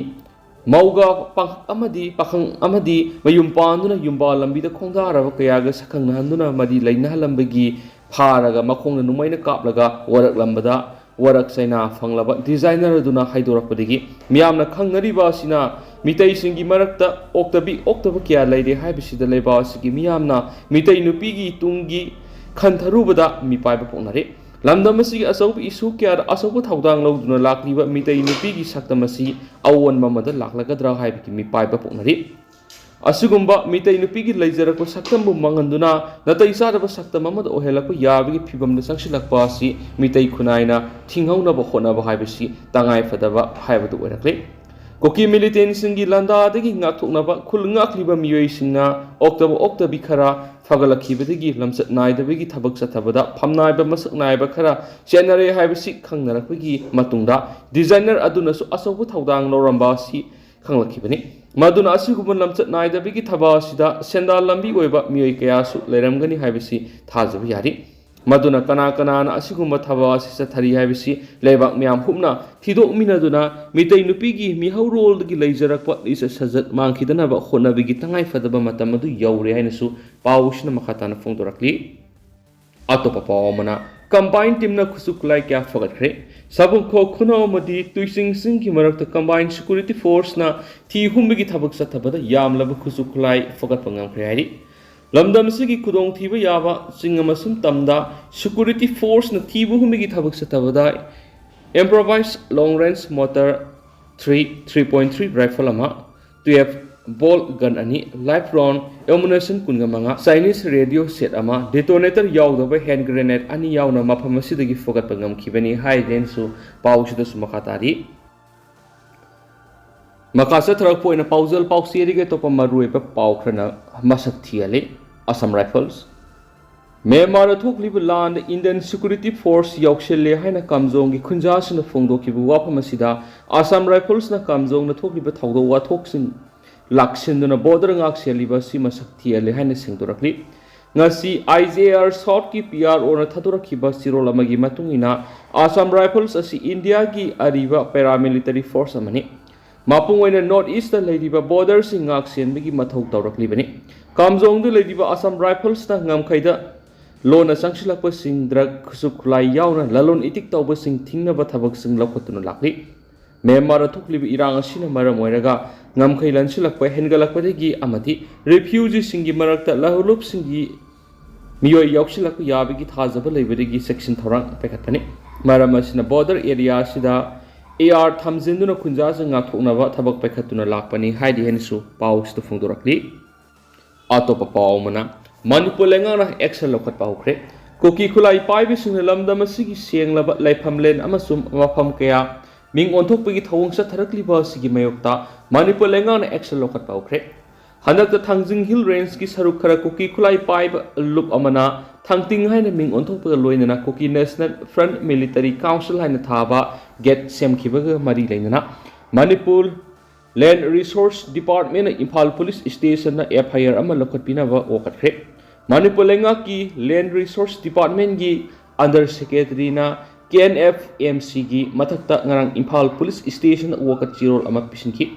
ꯃꯧꯒ ꯄꯥꯈꯪ ꯑꯃꯗꯤ, ꯄꯥꯈꯪ ꯑꯃꯗꯤ ꯃꯌꯨꯝ ꯄꯥꯟꯗꯨꯅ ꯌꯨꯝꯕꯥꯜ ꯂꯝꯕꯤꯗ ꯈꯣꯡꯗꯥꯔꯕ ꯀꯌꯥꯒ ꯁꯛꯈꯪꯅꯍꯟꯗꯨꯅ ꯃꯗꯤ ꯂꯩꯅꯍꯜꯂꯝꯕꯒꯤ ꯐꯥꯔꯒ ꯃꯈꯣꯡꯅ ꯅꯨꯡꯃꯩꯅ ꯀꯥꯞꯂꯒ ꯋꯥꯔꯛꯂꯝꯕꯗ ꯋꯥꯔꯛ ꯆꯩꯅꯥ ꯐꯪꯂꯕ designer ꯑꯗꯨꯅ ꯍꯥꯏꯗꯣꯔꯛꯄꯗꯒꯤ ꯃꯤꯌꯥꯝꯅ ꯈꯪꯅꯔꯤꯕ ꯑꯁꯤꯅ ꯃꯤꯇꯩꯁꯤꯡꯒꯤ ꯃꯔꯛꯇ ꯑꯣꯛꯇꯕꯤ ꯑꯣꯛꯇꯕ ꯀꯌꯥ ꯂꯩꯔꯦ ꯍꯥꯏꯕꯁꯤꯗ ꯂꯩꯕꯥꯛ ꯑꯁꯤꯒꯤ ꯃꯤꯌꯥꯝꯅ ꯃꯤꯇꯩ ꯅꯨꯄꯤꯒꯤ ꯇꯨꯡꯒꯤ ꯈꯟꯊꯔꯨꯕꯗ ꯃꯤꯄꯥꯏꯕ ꯄꯣꯛꯅꯔꯦ꯫ ꯂꯝꯗꯝ ꯑꯁꯤꯒꯤ ꯑꯆꯧꯕ issue ꯀꯌꯥꯗ ꯑꯆꯧꯕ ꯊꯧꯗꯥꯡ ꯂꯧꯗꯨꯅ ꯂꯥꯛꯂꯤꯕ ꯃꯤꯇꯩ ꯅꯨꯄꯤꯒꯤ ꯁꯛꯇꯝ ꯑꯁꯤ ꯑꯑꯣꯟꯕ ꯑꯃꯗ ꯂꯥꯛꯂꯒꯗ꯭ꯔꯥ ꯍꯥꯏꯕꯒꯤ ꯃꯤꯄꯥꯏꯕ ꯄꯣꯛꯅꯔꯤ꯫ ꯑꯁꯤꯒꯨꯝꯕ ꯃꯤꯇꯩ ꯅꯨꯄꯤꯒꯤ ꯂꯩꯖꯔꯛꯄ ꯁꯛꯇꯝꯕꯨ ꯃꯥꯡꯍꯟꯗꯨꯅ ꯅꯥꯇꯩ ꯆꯥꯗꯕ ꯁꯛꯇꯝ ꯑꯃꯗ ꯑꯣꯏꯍꯜꯂꯛꯄ ꯌꯥꯕꯒꯤ ꯐꯤꯕꯝꯗ ꯆꯪꯁꯤꯜꯂꯛꯄ ꯑꯁꯤ ꯃꯤꯇꯩ ꯈꯨꯟꯅꯥꯏꯅ ꯊꯤꯡꯍꯧꯅꯕ ꯍꯣꯠꯅꯕ ꯍꯥꯏꯕꯁꯤ ꯇꯉꯥꯏ ꯐꯗꯕ ꯍꯥꯏꯕꯗꯨ ꯑꯣꯏꯔꯛꯂꯦ꯫ ꯀꯨꯀꯤ ꯃꯤꯂꯤꯇꯦꯟꯁꯤꯡꯒꯤ ꯂꯥꯟꯗꯥꯗꯒꯤ ꯉꯥꯛꯊꯣꯛꯅꯕ ꯈꯨꯜ ꯉꯥꯛꯂꯤꯕ ꯃꯤꯑꯣꯏꯁꯤꯡꯅ ꯑꯣꯛꯇꯕ ꯑꯣꯛꯇꯕꯤ ꯈꯔ ꯐꯒꯠꯂꯛꯈꯤꯕꯗꯒꯤ ꯂꯝꯆꯠ ꯅꯥꯏꯗꯕꯒꯤ ꯊꯕꯛ ꯆꯠꯊꯕꯗ ꯐꯝꯅꯥꯏꯕ ꯃꯁꯛ ꯅꯥꯏꯕ ꯈꯔ ꯆꯦꯟꯅꯔꯦ ꯍꯥꯏꯕꯁꯤ ꯈꯪꯅꯔꯛꯄꯒꯤ ꯃꯇꯨꯡꯗ ꯗꯤꯖꯥꯏꯅꯔ ꯑꯗꯨꯅꯁꯨ ꯑꯆꯧꯕ ꯊꯧꯗꯥꯡ ꯂꯧꯔꯝꯕ ꯑꯁꯤ ꯈꯪꯂꯛꯈꯤꯕꯅꯤ꯫ ꯃꯗꯨꯅ ꯑꯁꯤꯒꯨꯝꯕ ꯂꯝꯆꯠ ꯅꯥꯏꯗꯕꯒꯤ ꯊꯕꯛ ꯑꯁꯤꯗ ꯁꯦꯟꯗꯥꯟ ꯂꯝꯕꯤ ꯑꯣꯏꯕ ꯃꯤꯑꯣꯏ ꯀꯌꯥꯁꯨ ꯂꯩꯔꯝꯒꯅꯤ ꯍꯥꯏꯕꯁꯤ ꯊꯥꯖꯕ ꯌꯥꯔꯤ꯫ ꯃꯗꯨꯅ ꯀꯅꯥ ꯀꯅꯥꯅ ꯑꯁꯤꯒꯨꯝꯕ ꯊꯕꯛ ꯑꯁꯤ ꯆꯠꯊꯔꯤ ꯍꯥꯏꯕꯁꯤ ꯂꯩꯕꯥꯛ ꯃꯤꯌꯥꯝ ꯍꯨꯞꯅ ꯊꯤꯗꯣꯛꯃꯤꯟꯅꯗꯨꯅ ꯃꯤꯇꯩ ꯅꯨꯄꯤꯒꯤ ꯃꯤꯍꯧꯔꯣꯜꯗꯒꯤ ꯂꯩꯖꯔꯛꯄ ꯂꯤꯆꯠ ꯁꯥꯖꯠ ꯃꯥꯡꯈꯤꯗꯅꯕ ꯍꯣꯠꯅꯕꯒꯤ ꯇꯉꯥꯏꯐꯗꯕ ꯃꯇꯝ ꯑꯗꯨ ꯌꯧꯔꯦ ꯍꯥꯏꯅꯁꯨ ꯄꯥꯎ ꯑꯁꯤꯅ ꯃꯈꯥ ꯇꯥꯅ ꯐꯣꯡꯗꯣꯔꯛꯂꯤ꯫ ꯑꯇꯣꯞꯄ ꯄꯥꯎ ꯑꯃꯅ, ꯀꯝꯕꯥꯏꯟ ꯇꯤꯝꯅ ꯈꯨꯠꯁꯨ ꯈꯨꯠꯂꯥꯏ ꯀꯌꯥ ꯐꯒꯠꯈ꯭ꯔꯦ꯫ ꯁꯥꯕꯨꯡꯈꯣꯛ ꯈꯨꯅꯧ ꯑꯃꯗꯤ ꯇꯨꯏꯆꯤꯡꯆꯤꯡꯒꯤ ꯃꯔꯛꯇ ꯀꯝꯕꯥꯏꯟ ꯁꯦꯀ꯭ꯌꯨꯔꯤꯇꯤ ꯐꯣꯔꯁꯅ ꯊꯤ ꯍꯨꯝꯕꯒꯤ ꯊꯕꯛ ꯆꯠꯊꯕꯗ ꯌꯥꯝꯂꯕ ꯈꯨꯠꯁꯨ ꯈꯨꯠꯂꯥꯏ ꯐꯒꯠꯄ ꯉꯝꯈ꯭ꯔꯦ ꯍꯥꯏꯔꯤ꯫ ꯂꯝꯗꯝ ꯑꯁꯤꯒꯤ ꯈꯨꯗꯣꯡꯊꯤꯕ ꯌꯥꯕ ꯆꯤꯡ ꯑꯃꯁꯨꯡ ꯇꯝꯗ ꯁꯦꯀ꯭ꯌꯨꯔꯤꯇꯤ ꯐꯣꯔꯁꯅ ꯊꯤꯕ ꯍꯨꯝꯕꯒꯤ ꯊꯕꯛ ꯆꯠꯊꯕꯗ improvised long range mortar three, three point three rifle ꯑꯃ, twelve bolt gun ꯑꯅꯤ, live round ammunition ꯀꯨꯟꯒ ꯃꯉꯥ, Chinese radio set ꯑꯃ, detonator ꯌꯥꯎꯗꯕ hand grenade ꯑꯅꯤ ꯌꯥꯎꯅ ꯃꯐꯝ ꯑꯁꯤꯗꯒꯤ ꯐꯒꯠꯄ ꯉꯝꯈꯤꯕꯅꯤ ꯍꯥꯏꯗꯦꯅꯁꯨ ꯄꯥꯎꯁꯤꯗꯁꯨ ꯃꯈꯥ ꯇꯥꯔꯤ꯫ ꯃꯈꯥ ꯆꯠꯊꯔꯛꯄ ꯑꯣꯏꯅ ꯄꯥꯎꯖꯦꯜ ꯄꯥꯎꯆꯦꯗꯒꯤ ꯑꯇꯣꯞꯄ ꯃꯔꯨꯑꯣꯏꯕ ꯄꯥꯎ ꯈꯔꯅ ꯃꯁꯛ ꯊꯤꯍꯜꯂꯤ꯫ ꯑꯁꯥꯝ ꯔꯥꯏꯐꯜꯁ꯫ ꯃ꯭ꯌꯥꯟꯃꯥꯔꯗ ꯊꯣꯛꯂꯤꯕ ꯂꯥꯟꯗ Indian security force ꯌꯥꯎꯁꯤꯜꯂꯦ ꯍꯥꯏꯅ ꯀꯥꯝꯖꯣꯡꯒꯤ ꯈꯨꯟꯖꯥꯁꯤꯡꯅ ꯐꯣꯡꯗꯣꯛꯈꯤꯕ ꯋꯥꯐꯝ ꯑꯁꯤꯗ ꯑꯁꯥꯝ ꯔꯥꯏꯐꯜꯁꯅ ꯀꯥꯝꯖꯣꯡꯗ ꯊꯣꯛꯂꯤꯕ ꯊꯧꯗꯣꯛ ꯋꯥꯊꯣꯛꯁꯤꯡ ꯂꯥꯛꯁꯤꯟꯗꯨꯅ ꯕꯣꯔꯗꯔ ꯉꯥꯛ ꯁꯦꯜꯂꯤꯕ ꯑꯁꯤ ꯃꯁꯛ ꯊꯤꯍꯜꯂꯦ ꯍꯥꯏꯅ ꯁꯦꯡꯗꯣꯔꯛꯂꯤ꯫ ꯉꯁꯤ I J R Southꯀꯤ P R Oꯅ ꯊꯥꯗꯣꯔꯛꯈꯤꯕ ꯆꯤꯔꯣꯜ ꯑꯃꯒꯤ ꯃꯇꯨꯡ ꯏꯟꯅ, ꯑꯁꯥꯝ ꯔꯥꯏꯐꯜꯁ ꯑꯁꯤ ꯏꯟꯗꯤꯌꯥꯒꯤ ꯑꯔꯤꯕ paramilitary force ꯑꯃꯅꯤ꯫ ꯃꯄꯨꯡ ꯑꯣꯏꯅ North Eastꯇ ꯂꯩꯔꯤꯕ ꯕꯣꯔꯗꯔꯁꯤꯡ ꯉꯥꯛ ꯁꯦꯟꯕꯒꯤ ꯃꯊꯧ ꯇꯧꯔꯛꯂꯤꯕꯅꯤ꯫ ꯀꯥꯝꯖꯣꯡꯗ ꯂꯩꯔꯤꯕ ꯑꯁꯥꯝ ꯔꯥꯏꯐꯜꯁꯅ ꯉꯝꯈꯩꯗ ꯂꯣꯟꯅ ꯆꯪꯁꯤꯜꯂꯛꯄꯁꯤꯡ, ꯗ꯭ꯔꯒ, ꯈꯨꯠꯁꯨ ꯈꯨꯠꯂꯥꯏ ꯌꯥꯎꯅ ꯂꯂꯣꯟ ꯏꯇꯤꯛ ꯇꯧꯕꯁꯤꯡ ꯊꯤꯡꯅꯕ ꯊꯕꯛꯁꯤꯡ ꯂꯧꯈꯠꯇꯨꯅ ꯂꯥꯛꯂꯤ꯫ ꯃ꯭ꯌꯥꯟꯃꯥꯔꯗ ꯊꯣꯛꯂꯤꯕ ꯏꯔꯥꯡ ꯑꯁꯤꯅ ꯃꯔꯝ ꯑꯣꯏꯔꯒ ꯉꯝꯈꯩ ꯂꯟꯁꯤꯜꯂꯛꯄ ꯍꯦꯟꯒꯠꯂꯛꯄꯗꯒꯤ ꯑꯃꯗꯤ ꯔꯤꯐ꯭ꯌꯨꯖꯤꯁꯤꯡꯒꯤ ꯃꯔꯛꯇ ꯂꯍꯨꯂꯨꯞꯁꯤꯡꯒꯤ ꯃꯤꯑꯣꯏ ꯌꯥꯎꯁꯤꯜꯂꯛꯄ ꯌꯥꯕꯒꯤ ꯊꯥꯖꯕ ꯂꯩꯕꯗꯒꯤ ꯆꯦꯛꯁꯤꯟ ꯊꯧꯔꯥꯡ ꯄꯥꯏꯈꯠꯄꯅꯤ꯫ ꯃꯔꯝ ꯑꯁꯤꯅ ꯕꯣꯔꯗꯔ ꯑꯦꯔꯤꯌꯥ ꯑꯁꯤꯗ A R ꯊꯝꯖꯤꯟꯗꯨꯅ ꯈꯨꯟꯖꯥꯁꯤꯡ ꯉꯥꯛꯊꯣꯛꯅꯕ ꯊꯕꯛ ꯄꯥꯏꯈꯠꯇꯨꯅ ꯂꯥꯛꯄꯅꯤ ꯍꯥꯏꯔꯤ ꯍꯥꯏꯅꯁꯨ ꯄꯥꯎꯁꯤꯗ ꯐꯣꯡꯗꯣꯔꯛꯂꯤ꯫ ꯑꯇꯣꯞꯄ ꯄꯥꯎ ꯑꯃꯅ, ꯃꯅꯤꯄꯨꯔ ꯂꯩꯉꯥꯛꯅ action ꯂꯧꯈꯠꯄ ꯍꯧꯈ꯭ꯔꯦ꯫ ꯀꯨꯀꯤ ꯈꯨꯠꯂꯥꯏ ꯄꯥꯏꯕꯁꯤꯡꯅ ꯂꯝꯗꯝ ꯑꯁꯤꯒꯤ ꯁꯦꯡꯂꯕ ꯂꯩꯐꯝꯂꯦꯟ ꯑꯃꯁꯨꯡ ꯃꯐꯝ ꯀꯌꯥ ꯃꯤꯡ ꯑꯣꯟꯊꯣꯛꯄꯒꯤ ꯊꯧꯑꯣꯡ ꯆꯠꯊꯔꯛꯂꯤꯕ ꯑꯁꯤꯒꯤ ꯃꯥꯌꯣꯛꯇ ꯃꯅꯤꯄꯨꯔ ꯂꯩꯉꯥꯛꯅ action ꯂꯧꯈꯠꯄ ꯍꯧꯈ꯭ꯔꯦ꯫ ꯍꯟꯗꯛꯇ ꯊꯥꯡꯖꯤꯡ Hill Range ꯀꯤ ꯁꯔꯨꯛ ꯈꯔ ꯀꯨꯀꯤ ꯈꯨꯠꯂꯥꯏ ꯄꯥꯏꯕ ꯂꯨꯞ ꯑꯃꯅ ꯊꯥꯡꯇꯤꯡ ꯍꯥꯏꯅ ꯃꯤꯡ ꯑꯣꯟꯊꯣꯛꯄꯒ ꯂꯣꯏꯅꯅ Kuki National Front Military Council ꯍꯥꯏꯅ ꯊꯥꯕ gate ꯁꯦꯝꯈꯤꯕꯒ ꯃꯔꯤ ꯂꯩꯅꯅ ꯃꯅꯤꯄꯨꯔ Land Resource Department ꯅ Imphal Police Station the F I R ꯑꯃ ꯂꯧꯈꯠꯄꯤꯅꯕ ꯋꯥꯀꯠꯈ꯭ꯔꯦ꯫ ꯃꯅꯤꯄꯨꯔ ꯂꯩꯉꯥꯛꯀꯤ Land Resource Department ꯀꯤ Under Secretary ꯅ K N F M C ꯒꯤ ꯃꯊꯛꯇ ꯉꯔꯥꯡ ꯏꯝꯐꯥꯜ Police Station ꯗ ꯋꯥꯀꯠ ꯆꯦꯔꯣꯜ ꯑꯃ ꯄꯤꯁꯤꯟꯈꯤ꯫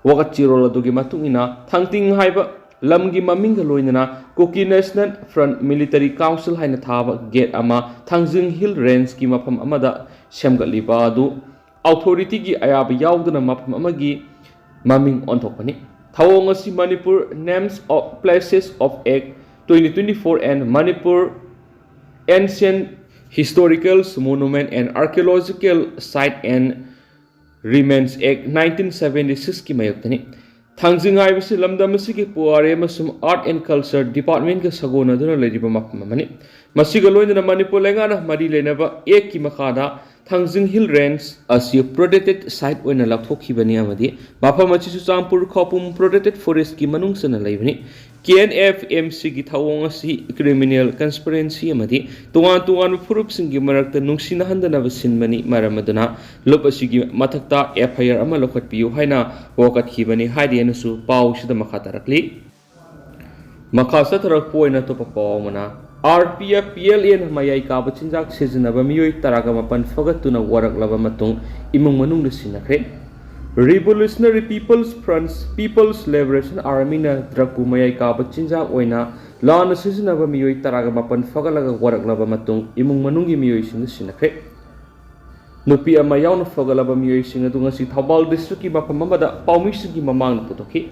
ꯋꯥꯀꯠ ꯆꯦꯔꯣꯜ ꯑꯗꯨꯒꯤ ꯃꯇꯨꯡ ꯏꯟꯅ, ꯊꯥꯡꯇꯤꯡ ꯍꯥꯏꯕ ꯂꯝꯒꯤ ꯃꯃꯤꯡꯒ ꯂꯣꯏꯅꯅ Kuki National Front Military Council ꯍꯥꯏꯅ ꯊꯥꯕ gate ꯑꯃ ꯊꯥꯡꯖꯤꯡ Hill Range ꯀꯤ ꯃꯐꯝ ꯑꯃꯗ ꯁꯦꯝꯒꯠꯂꯤꯕ ꯑꯗꯨ authority ꯒꯤ ꯑꯌꯥꯕ ꯌꯥꯎꯗꯅ ꯃꯐꯝ ꯑꯃꯒꯤ ꯃꯃꯤꯡ ꯑꯣꯟꯊꯣꯛꯄꯅꯤ꯫ ꯊꯧꯑꯣꯡ ꯑꯁꯤ Manipur Names of Places of Act twenty twenty-four and Manipur Ancient Historical Monument and Archaeological Site and Remains Act nineteen seventy-six ꯀꯤ ꯃꯥꯌꯣꯛꯇꯅꯤ꯫ ꯊꯥꯡꯖꯤꯡ ꯍꯥꯏꯕꯁꯤ ꯂꯝꯗꯝ ꯑꯁꯤꯒꯤ ꯄꯨꯋꯥꯔꯤ ꯑꯃꯁꯨꯡ Art and Culture Department ꯀ ꯁꯥꯒꯣꯟꯅꯗꯨꯅ ꯂꯩꯔꯤꯕ ꯃꯐꯝ ꯑꯃꯅꯤ꯫ ꯃꯁꯤꯒ ꯂꯣꯏꯅꯅ ꯃꯅꯤꯄꯨꯔ ꯂꯩꯉꯥꯛꯅ ꯃꯔꯤ ꯂꯩꯅꯕ Act ꯀꯤ ꯃꯈꯥꯗ ꯊꯥꯡꯖꯤꯡ Hill Range ꯑꯁꯤ Protected Site ꯑꯣꯏꯅ ꯂꯥꯎꯊꯣꯛꯈꯤꯕꯅꯤ ꯑꯃꯗꯤ ꯃꯐꯝ ꯑꯁꯤ ꯆꯨꯔꯆꯥꯟꯄꯨꯔ ꯈꯧꯄꯨꯝ Protected Forest ꯀꯤ ꯃꯅꯨꯡ ꯆꯟꯅ ꯂꯩꯕꯅꯤ꯫ K N F M C ꯒꯤ ꯊꯧꯑꯣꯡ ꯑꯁꯤ criminal conspiracy ꯑꯃꯗꯤ ꯇꯣꯉꯥꯟ ꯇꯣꯉꯥꯟꯕ ꯐꯨꯔꯨꯞꯁꯤꯡꯒꯤ ꯃꯔꯛꯇ ꯅꯨꯡꯁꯤꯅꯍꯟꯗꯅꯕ ꯁꯤꯟꯕꯅꯤ꯫ ꯃꯔꯝ ꯑꯗꯨꯅ ꯂꯨꯞ ꯑꯁꯤꯒꯤ ꯃꯊꯛꯇ F I R ꯑꯃ ꯂꯧꯈꯠꯄꯤꯌꯨ ꯍꯥꯏꯅ ꯋꯥꯀꯠꯈꯤꯕꯅꯤ ꯍꯥꯏꯗꯦꯅꯁꯨ ꯄꯥꯎꯁꯤꯗ ꯃꯈꯥ ꯇꯥꯔꯛꯂꯤ꯫ ꯃꯈꯥ ꯆꯠꯊꯔꯛꯄ ꯑꯣꯏꯅ ꯑꯇꯣꯞꯄ ꯄꯥꯎ ꯑꯃꯅ, R P F P L A ꯅ ꯃꯌꯥꯏ ꯀꯥꯕ ꯆꯤꯟꯖꯥꯛ ꯁꯤꯖꯤꯟꯅꯕ ꯃꯤꯑꯣꯏ ꯇꯔꯥꯒ ꯃꯥꯄꯟ ꯐꯒꯠꯇꯨꯅ ꯋꯥꯔꯛꯂꯕ ꯃꯇꯨꯡ ꯏꯃꯨꯡ ꯃꯅꯨꯡꯗ ꯁꯤꯟꯅꯈ꯭ꯔꯦ꯫ Revolutionary People's Front, People's Liberation Army ꯅ drug ꯄꯨ ꯃꯌꯥꯏ ꯀꯥꯕ ꯆꯤꯟꯖꯥꯛ ꯑꯣꯏꯅ ꯂꯥꯟꯅ ꯁꯤꯖꯤꯟꯅꯕ ꯃꯤꯑꯣꯏ ꯇꯔꯥꯒ ꯃꯥꯄꯟ ꯐꯒꯠꯂꯒ ꯋꯥꯔꯛꯂꯕ ꯃꯇꯨꯡ ꯏꯃꯨꯡ ꯃꯅꯨꯡꯒꯤ ꯃꯤꯑꯣꯏꯁꯤꯡꯗ ꯁꯤꯟꯅꯈ꯭ꯔꯦ꯫ ꯅꯨꯄꯤ ꯑꯃ ꯌꯥꯎꯅ ꯐꯒꯠꯂꯕ ꯃꯤꯑꯣꯏꯁꯤꯡ ꯑꯗꯨ ꯉꯁꯤ ꯊꯧꯕꯥꯜ district ꯀꯤ ꯃꯐꯝ ꯑꯃꯗ ꯄꯥꯎꯃꯤꯁꯤꯡꯒꯤ ꯃꯃꯥꯡꯗ ꯄꯨꯊꯣꯛꯈꯤ꯫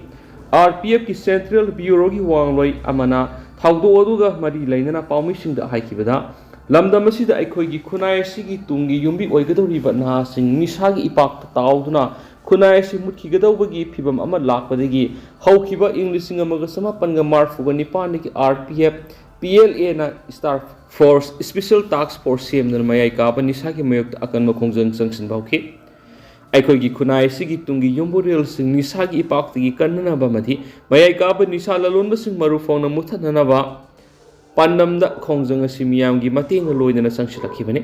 R P F ꯀꯤ Central Bureau ꯒꯤ ꯋꯥꯡꯂꯣꯏ ꯑꯃꯅ ꯊꯧꯗꯣꯛ ꯑꯗꯨꯒ ꯃꯔꯤ ꯂꯩꯅꯅ ꯄꯥꯎꯃꯤꯁꯤꯡꯗ ꯍꯥꯏꯈꯤꯕꯗ, ꯂꯝꯗꯝ ꯑꯁꯤꯗ ꯑꯩꯈꯣꯏꯒꯤ ꯈꯨꯟꯅꯥꯏ ꯑꯁꯤꯒꯤ ꯇꯨꯡꯒꯤ ꯌꯨꯝꯕꯤ ꯑꯣꯏꯒꯗꯧꯔꯤꯕ ꯅꯍꯥꯁꯤꯡ ꯅꯤꯁꯥꯒꯤ ꯏꯄꯥꯛꯇ ꯇꯥꯎꯗꯨꯅ ꯈꯨꯟꯅꯥꯏ ꯑꯁꯤ ꯃꯨꯠꯈꯤꯒꯗꯧꯕꯒꯤ ꯐꯤꯕꯝ ꯑꯃ ꯂꯥꯛꯄꯗꯒꯤ ꯍꯧꯈꯤꯕ ꯏꯪ ꯂꯤꯁꯤꯡ ꯑꯃꯒ ꯆꯃꯥꯄꯟꯒ ꯃꯔꯤꯐꯨꯒ ꯅꯤꯄꯥꯟꯗꯒꯤ R P F P L A ꯅ Star Force, Special Task Force ꯁꯦꯝꯗꯨꯅ ꯃꯌꯥꯏ ꯀꯥꯕ ꯅꯤꯁꯥꯒꯤ ꯃꯥꯌꯣꯛꯇ ꯑꯀꯟꯕ ꯈꯣꯡꯖꯪ ꯆꯪꯁꯤꯟꯕ ꯍꯧꯈꯤ꯫ ꯑꯩꯈꯣꯏꯒꯤ ꯈꯨꯟꯅꯥꯏ ꯑꯁꯤꯒꯤ ꯇꯨꯡꯒꯤ ꯌꯨꯝꯕꯨꯔꯦꯜꯁꯤꯡ ꯅꯤꯁꯥꯒꯤ ꯏꯄꯥꯛꯇꯒꯤ ꯀꯟꯅꯅꯕ ꯑꯃꯗꯤ ꯃꯌꯥꯏ ꯀꯥꯕ ꯅꯤꯁꯥ ꯂꯂꯣꯟꯕꯁꯤꯡ ꯃꯔꯨ ꯐꯥꯎꯅ ꯃꯨꯠꯊꯠꯅꯅꯕ ꯄꯥꯟꯗꯝꯗ ꯈꯣꯡꯖꯪ ꯑꯁꯤ ꯃꯤꯌꯥꯝꯒꯤ ꯃꯇꯦꯡꯒ ꯂꯣꯏꯅꯅ ꯆꯪꯁꯤꯜꯂꯛꯈꯤꯕꯅꯤ꯫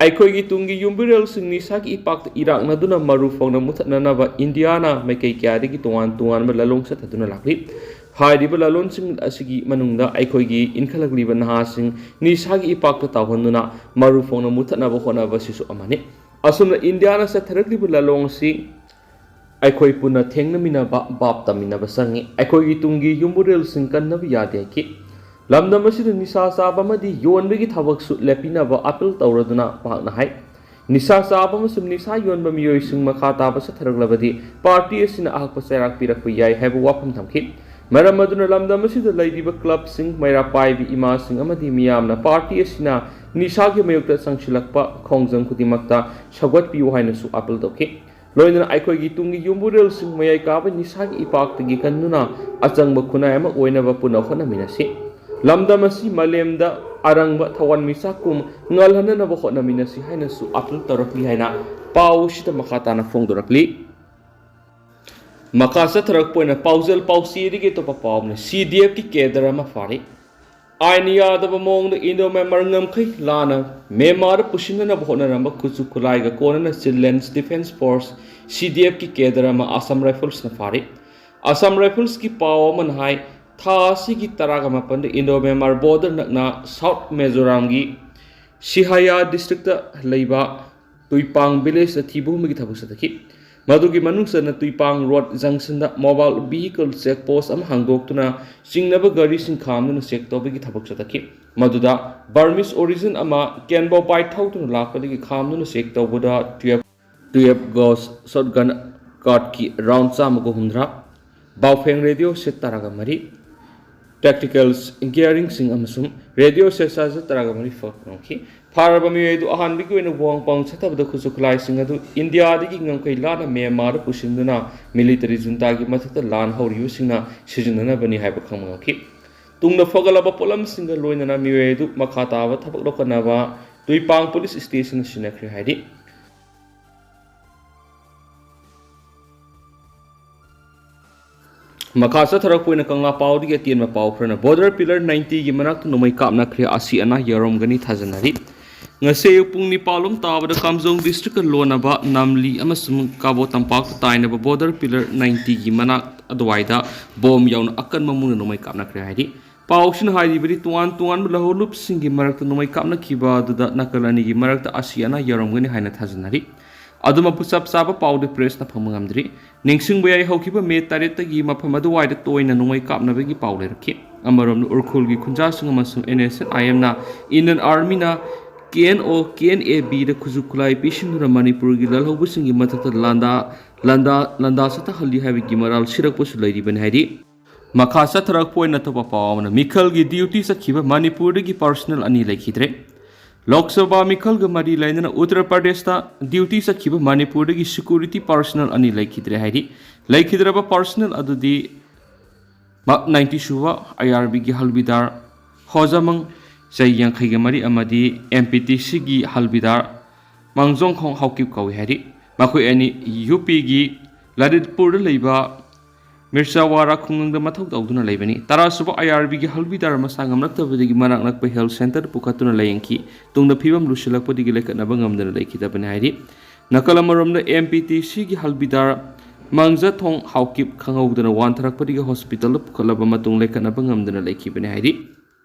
ꯑꯩꯈꯣꯏꯒꯤ ꯇꯨꯡꯒꯤ ꯌꯨꯝꯕꯨꯔꯦꯜꯁꯤꯡ ꯅꯤꯁꯥꯒꯤ ꯏꯄꯥꯛꯇ ꯏꯔꯥꯛꯅꯗꯨꯅ ꯃꯔꯨ ꯐꯥꯎꯅ ꯃꯨꯠꯊꯠꯅꯅꯕ ꯏꯟꯗꯤꯌꯥꯅ ꯃꯥꯏꯀꯩ ꯀꯌꯥꯗꯒꯤ ꯇꯣꯉꯥꯟ ꯇꯣꯉꯥꯟꯕ ꯂꯥꯂꯣꯡ ꯆꯠꯊꯗꯨꯅ ꯂꯥꯛꯂꯤ꯫ ꯍꯥꯏꯔꯤꯕ ꯂꯥꯂꯣꯟꯁꯤꯡ ꯑꯁꯤꯒꯤ ꯃꯅꯨꯡꯗ ꯑꯩꯈꯣꯏꯒꯤ ꯏꯟꯈꯠꯂꯛꯂꯤꯕ ꯅꯍꯥꯁꯤꯡ ꯅꯤꯁꯥꯒꯤ ꯏꯄꯥꯛꯇ ꯇꯥꯎꯍꯟꯗꯨꯅ ꯃꯔꯨ ꯐꯥꯎꯅ ꯃꯨꯠꯊꯠꯅꯕ ꯍꯣꯠꯅꯕ ꯑꯁꯤꯁꯨ ꯑꯃꯅꯤ꯫ ꯑꯁꯨꯝꯅ ꯏꯟꯗꯤꯌꯥꯅ ꯆꯠꯊꯔꯛꯂꯤꯕ ꯂꯥꯂꯣꯡ ꯑꯁꯤ ꯑꯩꯈꯣꯏ ꯄꯨꯟꯅ ꯊꯦꯡꯅꯃꯤꯟꯅꯕ, ꯚꯥꯞ ꯇꯥꯃꯤꯟꯅꯕ ꯆꯪꯏ꯫ ꯑꯩꯈꯣꯏꯒꯤ ꯇꯨꯡꯒꯤ ꯌꯨꯝꯕꯨꯔꯦꯜꯁꯤꯡ ꯀꯟꯅꯕ ꯌꯥꯗꯦ ꯍꯥꯏꯈꯤ꯫ ꯂꯝꯗꯝ ꯑꯁꯤꯗ ꯅꯤꯁꯥ ꯆꯥꯕ ꯑꯃꯗꯤ ꯌꯣꯟꯕꯒꯤ ꯊꯕꯛꯁꯨ ꯂꯦꯞꯄꯤꯅꯕ ꯑꯥꯄꯤꯜ ꯇꯧꯔꯗꯨꯅ ꯃꯍꯥꯛꯅ ꯍꯥꯏ, ꯅꯤꯁꯥ ꯆꯥꯕ ꯑꯃꯁꯨꯡ ꯅꯤꯁꯥ ꯌꯣꯟꯕ ꯃꯤꯑꯣꯏꯁꯤꯡ ꯃꯈꯥ ꯇꯥꯕ ꯆꯠꯊꯔꯛꯂꯕꯗꯤ ꯄꯥꯔꯇꯤ ꯑꯁꯤꯅ ꯑꯍꯛꯄ ꯆꯩꯔꯥꯛ ꯄꯤꯔꯛꯄ ꯌꯥꯏ ꯍꯥꯏꯕ ꯋꯥꯐꯝ ꯊꯝꯈꯤ꯫ ꯃꯔꯝ ꯑꯗꯨꯅ ꯂꯝꯗꯝ ꯑꯁꯤꯗ ꯂꯩꯔꯤꯕ ꯀ꯭ꯂꯕꯁꯤꯡ, ꯃꯩꯔꯥ ꯄꯥꯏꯕꯤ ꯏꯃꯥꯁꯤꯡ ꯑꯃꯗꯤ ꯃꯤꯌꯥꯝꯅ ꯄꯥꯔꯇꯤ ꯑꯁꯤꯅ ꯅꯤꯁꯥꯒꯤ ꯃꯥꯌꯣꯛꯇ ꯆꯪꯁꯤꯜꯂꯛꯄ ꯈꯣꯡꯖꯪ ꯈꯨꯗꯤꯡꯃꯛꯇ ꯁꯧꯒꯠꯄꯤꯌꯨ ꯍꯥꯏꯅꯁꯨ ꯑꯥꯄꯤꯜ ꯇꯧꯈꯤ꯫ ꯂꯣꯏꯅꯅ ꯑꯩꯈꯣꯏꯒꯤ ꯇꯨꯡꯒꯤ ꯌꯨꯝꯕꯨꯔꯦꯜꯁꯤꯡ ꯃꯌꯥꯏ ꯀꯥꯕ ꯅꯤꯁꯥꯒꯤ ꯏꯄꯥꯛꯇꯒꯤ ꯀꯟꯗꯨꯅ ꯑꯆꯪꯕ ꯈꯨꯟꯅꯥꯏ ꯑꯃ ꯑꯣꯏꯅꯕ ꯄꯨꯟꯅ ꯍꯣꯠꯅꯃꯤꯟꯅꯁꯤ꯫ ꯂꯝꯗꯝ ꯑꯁꯤ ꯃꯥꯂꯦꯝꯗ ꯑꯔꯪꯕ ꯊꯋꯥꯟꯃꯤꯆꯥꯛꯀꯨꯝ ꯉꯜꯍꯟꯅꯅꯕ ꯍꯣꯠꯅꯃꯤꯟꯅꯁꯤ ꯍꯥꯏꯅꯁꯨ ꯑꯥꯄꯤꯜ ꯇꯧꯔꯛꯂꯤ ꯍꯥꯏꯅ ꯄꯥꯎ ꯑꯁꯤꯗ ꯃꯈꯥ ꯇꯥꯅ ꯐꯣꯡꯗꯣꯔꯛꯂꯤ꯫ ꯃꯈꯥ ꯆꯠꯊꯔꯛꯄ ꯑꯣꯏꯅ ꯄꯥꯎꯖꯦꯜ ꯄꯥꯎꯆꯦꯗꯒꯤ ꯑꯇꯣꯞꯄ ꯄꯥꯎ ꯑꯃꯅ CDFꯀꯤ cadre ꯑꯃ ꯐꯥꯔꯤ꯫ ꯑꯥꯏꯟ ꯌꯥꯗꯕ ꯃꯑꯣꯡꯗ ꯏꯟꯗꯣ ꯃ꯭ꯌꯥꯟꯃꯥꯔ ꯉꯝꯈꯩ ꯂꯥꯟꯅ ꯃ꯭ꯌꯥꯟꯃꯥꯔꯗ ꯄꯨꯁꯤꯟꯅꯅꯕ ꯍꯣꯠꯅꯔꯝꯕ ꯈꯨꯠꯁꯨ ꯈꯨꯠꯂꯥꯏꯒ ꯀꯣꯟꯅꯅ Chinland Defence Force, CDFꯀꯤ cadre ꯑꯃ Assam Riflesꯅ ꯐꯥꯔꯤ꯫ Assam Riflesꯀꯤ ꯄꯥꯎ ꯑꯃꯅ ꯍꯥꯏ, ꯊꯥ ꯑꯁꯤꯒꯤ ꯇꯔꯥꯒ ꯃꯥꯄꯟꯗ ꯏꯟꯗꯣ ꯃ꯭ꯌꯥꯟꯃꯥꯔ border ꯅꯛꯅ South ꯃꯤꯖꯣꯔꯥꯝꯒꯤ ꯁꯤꯍꯥꯌꯥ districtꯇ ꯂꯩꯕ ꯇꯨꯏꯄꯥꯡ villageꯇ ꯊꯤꯕ ꯍꯨꯝꯕꯒꯤ ꯊꯕꯛ ꯆꯠꯊꯈꯤ꯫ ꯃꯗꯨꯒꯤ ꯃꯅꯨꯡ ꯆꯟꯅ ꯇꯨꯏꯄꯥꯡ road junctionꯗ mobile vehicle check post ꯑꯃ ꯍꯥꯡꯗꯣꯛꯇꯨꯅ ꯆꯤꯡꯅꯕ ꯒꯥꯔꯤꯁꯤꯡ ꯈꯥꯝꯗꯨꯅ check ꯇꯧꯕꯒꯤ ꯊꯕꯛ ꯆꯠꯊꯈꯤ꯫ ꯃꯗꯨꯗ Burmese origin ꯑꯃ Kenbowpai ꯊꯧꯗꯨꯅ ꯂꯥꯛꯄꯗꯒꯤ ꯈꯥꯝꯗꯨꯅ check ꯇꯧꯕꯗ twelve, twelve Gauss shotgun cardꯀꯤ round ꯆꯥꯝꯃꯒ ꯍꯨꯝꯗ꯭ꯔꯥ, Baofeng radio set ꯇꯔꯥꯒ ꯃꯔꯤ, tactical gearingꯁꯤꯡ ꯑꯃꯁꯨꯡ radio synthesizer ꯇꯔꯥꯒ ꯃꯔꯤ ꯐꯪꯈꯤ꯫ ꯐꯥꯔꯕ ꯃꯤꯑꯣꯏ ꯑꯗꯨ ꯑꯍꯥꯟꯕꯒꯤ ꯑꯣꯏꯅ ꯋꯥꯡꯄꯥꯡ ꯆꯠꯊꯕꯗ ꯈꯨꯠꯁꯨ ꯈꯨꯠꯂꯥꯏꯁꯤꯡ ꯑꯗꯨ ꯏꯟꯗꯤꯌꯥꯗꯒꯤ ꯉꯝꯈꯩ ꯂꯥꯟꯅ ꯃ꯭ꯌꯥꯟꯃꯥꯔꯗ ꯄꯨꯁꯤꯟꯗꯨꯅ military juntaꯒꯤ ꯃꯊꯛꯇ ꯂꯥꯟ ꯍꯧꯔꯤꯕꯁꯤꯡꯅ ꯁꯤꯖꯤꯟꯅꯅꯕꯅꯤ ꯍꯥꯏꯕ ꯈꯪꯕ ꯉꯝꯈꯤ꯫ ꯇꯨꯡꯗ ꯐꯒꯠꯂꯕ ꯄꯣꯠꯂꯝꯁꯤꯡꯒ ꯂꯣꯏꯅꯅ ꯃꯤꯑꯣꯏ ꯑꯗꯨ ꯃꯈꯥ ꯇꯥꯕ ꯊꯕꯛ ꯂꯧꯈꯠꯅꯕ ꯇꯨꯏꯄꯥꯡ police stationꯗ ꯁꯤꯟꯅꯈ꯭ꯔꯦ ꯍꯥꯏꯔꯤ꯫ ꯃꯈꯥ ꯆꯠꯊꯔꯛꯄ ꯑꯣꯏꯅ ꯀꯪꯂꯥ ꯄꯥꯎꯗꯒꯤ ꯑꯇꯦꯟꯕ ꯄꯥꯎ ꯈꯔꯅ, ꯕꯣꯔꯗꯔ ꯄꯤꯂꯔ ꯅꯥꯏꯟꯇꯤꯒꯤ ꯃꯅꯥꯛꯇ ꯅꯣꯡꯃꯩ ꯀꯥꯞꯅꯈ꯭ꯔꯦ, ꯑꯁꯤ ꯑꯅꯥ ꯌꯥꯎꯔꯝꯒꯅꯤ ꯊꯥꯖꯅꯔꯤ꯫ ꯉꯁꯤ ꯑꯌꯨꯛ ꯄꯨꯡ ꯅꯤꯄꯥꯜ ꯂꯣꯝ ꯇꯥꯕꯗ ꯀꯥꯝꯖꯣꯡ ꯗꯤꯁꯇ꯭ꯔꯤꯛꯀ ꯂꯣꯟꯅꯕ ꯅꯥꯝꯂꯤ ꯑꯃꯁꯨꯡ ꯀꯥꯕꯣ ꯇꯝꯄꯥꯛꯇ ꯇꯥꯏꯅꯕ ꯕꯣꯔꯗꯔ ꯄꯤꯂꯔ ꯅꯥꯏꯟꯇꯤꯒꯤ ꯃꯅꯥꯛ ꯑꯗꯨꯋꯥꯏꯗ ꯕꯣꯝ ꯌꯥꯎꯅ ꯑꯀꯟꯕ ꯃꯑꯣꯡꯗ ꯅꯣꯡꯃꯩ ꯀꯥꯞꯅꯈ꯭ꯔꯦ ꯍꯥꯏꯔꯤ꯫ ꯄꯥꯎꯁꯤꯅ ꯍꯥꯏꯔꯤꯕꯗꯤ, ꯇꯣꯉꯥꯟ ꯇꯣꯉꯥꯟꯕ ꯂꯧꯍꯧꯂꯨꯞꯁꯤꯡꯒꯤ ꯃꯔꯛꯇ ꯅꯣꯡꯃꯩ ꯀꯥꯞꯅꯈꯤꯕ ꯑꯗꯨꯗ ꯅꯥꯀꯜ ꯑꯅꯤꯒꯤ ꯃꯔꯛꯇ ꯑꯁꯤ ꯑꯅꯥ ꯌꯥꯎꯔꯝꯒꯅꯤ ꯍꯥꯏꯅ ꯊꯥꯖꯅꯔꯤ꯫ ꯑꯗꯨꯃꯛꯄꯨ ꯆꯞ ꯆꯥꯕ ꯄꯥꯎꯗꯤ ꯄ꯭ꯔꯦꯁꯅ ꯐꯪꯕ ꯉꯝꯗ꯭ꯔꯤ꯫ ꯅꯤꯡꯁꯤꯡꯕ ꯌꯥꯏ, ꯍꯧꯈꯤꯕ ꯃꯦ ꯇꯔꯦꯠꯇꯒꯤ ꯃꯐꯝ ꯑꯗꯨꯋꯥꯏꯗ ꯇꯣꯏꯅ ꯅꯣꯡꯃꯩ ꯀꯥꯞꯅꯕꯒꯤ ꯄꯥꯎ ꯂꯩꯔꯛꯈꯤ꯫ ꯑꯃꯔꯣꯝꯗ ꯎꯔꯈꯨꯜꯒꯤ ꯈꯨꯟꯖꯥꯁꯤꯡ ꯑꯃꯁꯨꯡ NSCN-IMꯅ, Indian Armyꯅ, KNO, KNA-Bꯗ ꯈꯨꯠꯁꯨ ꯈꯨꯠꯂꯥꯏ ꯄꯤꯁꯤꯟꯗꯨꯅ ꯃꯅꯤꯄꯨꯔꯒꯤ ꯂꯜꯍꯧꯕꯁꯤꯡꯒꯤ ꯃꯊꯛꯇ ꯂꯥꯟꯗꯥ, ꯂꯥꯟꯗꯥ, ꯂꯥꯟꯗꯥ ꯆꯠꯊꯍꯜꯂꯤ ꯍꯥꯏꯕꯒꯤ ꯃꯔꯥꯜ ꯁꯤꯔꯛꯄꯁꯨ ꯂꯩꯔꯤꯕꯅꯤ ꯍꯥꯏꯔꯤ꯫ ꯃꯈꯥ ꯆꯠꯊꯔꯛꯄ ꯑꯣꯏꯅ ꯑꯇꯣꯞꯄ ꯄꯥꯎ ꯑꯃꯅ, ꯃꯤꯈꯜꯒꯤ ꯗ꯭ꯌꯨꯇꯤ ꯆꯠꯈꯤꯕ ꯃꯅꯤꯄꯨꯔꯗꯒꯤ ꯄꯥꯔꯁꯅꯦꯜ ꯑꯅꯤ ꯂꯩꯈꯤꯗ꯭ꯔꯦ꯫ ꯂꯣꯛ ꯁꯚꯥ ꯃꯤꯈꯜꯒ ꯃꯔꯤ ꯂꯩꯅꯅ ꯎꯠꯇꯔ ꯄ꯭ꯔꯗꯦꯁꯇ ꯗ꯭ꯌꯨꯇꯤ ꯆꯠꯈꯤꯕ ꯃꯅꯤꯄꯨꯔꯗꯒꯤ ꯁꯦꯀ꯭ꯌꯨꯔꯤꯇꯤ ꯄꯥꯔꯁꯅꯦꯜ ꯑꯅꯤ ꯂꯩꯈꯤꯗ꯭ꯔꯦ ꯍꯥꯏꯔꯤ꯫ ꯂꯩꯈꯤꯗ꯭ꯔꯕ ꯄꯥꯔꯁꯅꯦꯜ ꯑꯗꯨꯗꯤ ꯃꯥꯔꯛ ꯅꯥꯏꯟꯇꯤ ꯁꯨꯕ IRBꯒꯤ ꯍꯜꯕꯤꯗꯥꯔ ꯍꯣꯖꯃꯪ, ꯆꯍꯤ ꯌꯥꯡꯈꯩꯒ ꯃꯔꯤ, ꯑꯃꯗꯤ MPTCꯒꯤ ꯍꯜꯕꯤꯗꯥꯔ ꯃꯥꯡꯖꯣꯡꯈꯣꯡ ꯍꯥꯎꯀꯤꯞ ꯀꯧꯏ ꯍꯥꯏꯔꯤ꯫ ꯃꯈꯣꯏ ꯑꯅꯤ UPꯒꯤ ꯂꯂꯤꯠꯄꯨꯔꯗ ꯂꯩꯕ ꯃꯤꯔꯆꯥꯋꯥꯔꯥ ꯈꯨꯡꯒꯪꯗ ꯃꯊꯧ ꯇꯧꯗꯨꯅ ꯂꯩꯕꯅꯤ꯫ ꯇꯔꯥꯁꯨꯕ IRBꯒꯤ ꯍꯜꯕꯤꯗꯥꯔ ꯃꯁꯥ ꯉꯝꯂꯛꯇꯕꯗꯒꯤ ꯃꯅꯥꯛ ꯅꯛꯄ ꯍꯦꯜꯊ ꯁꯦꯟꯇꯔꯗ ꯄꯨꯈꯠꯇꯨꯅ ꯂꯥꯌꯦꯡꯈꯤ꯫ ꯇꯨꯡꯗ ꯐꯤꯕꯝ ꯂꯨꯁꯤꯜꯂꯛꯄꯗꯒꯤ ꯂꯩꯈꯠꯅꯕ ꯉꯝꯗꯅ ꯂꯩꯈꯤꯗꯕꯅꯤ ꯍꯥꯏꯔꯤ꯫ ꯅꯥꯀꯜ ꯑꯃꯔꯣꯝꯗ, MPTCꯒꯤ ꯍꯜꯕꯤꯗꯥꯔ ꯃꯥꯡꯖꯊꯣꯡ ꯍꯥꯎꯀꯤꯞ ꯈꯪꯍꯧꯗꯅ ꯋꯥꯟꯊꯔꯛꯄꯗꯒꯤ ꯍꯣꯁꯄꯤꯇꯥꯜꯗ ꯄꯨꯈꯠꯂꯕ ꯃꯇꯨꯡ ꯂꯩꯈꯠꯅꯕ ꯉꯝꯗꯅ ꯂꯩꯈꯤꯕꯅꯤ ꯍꯥꯏꯔꯤ꯫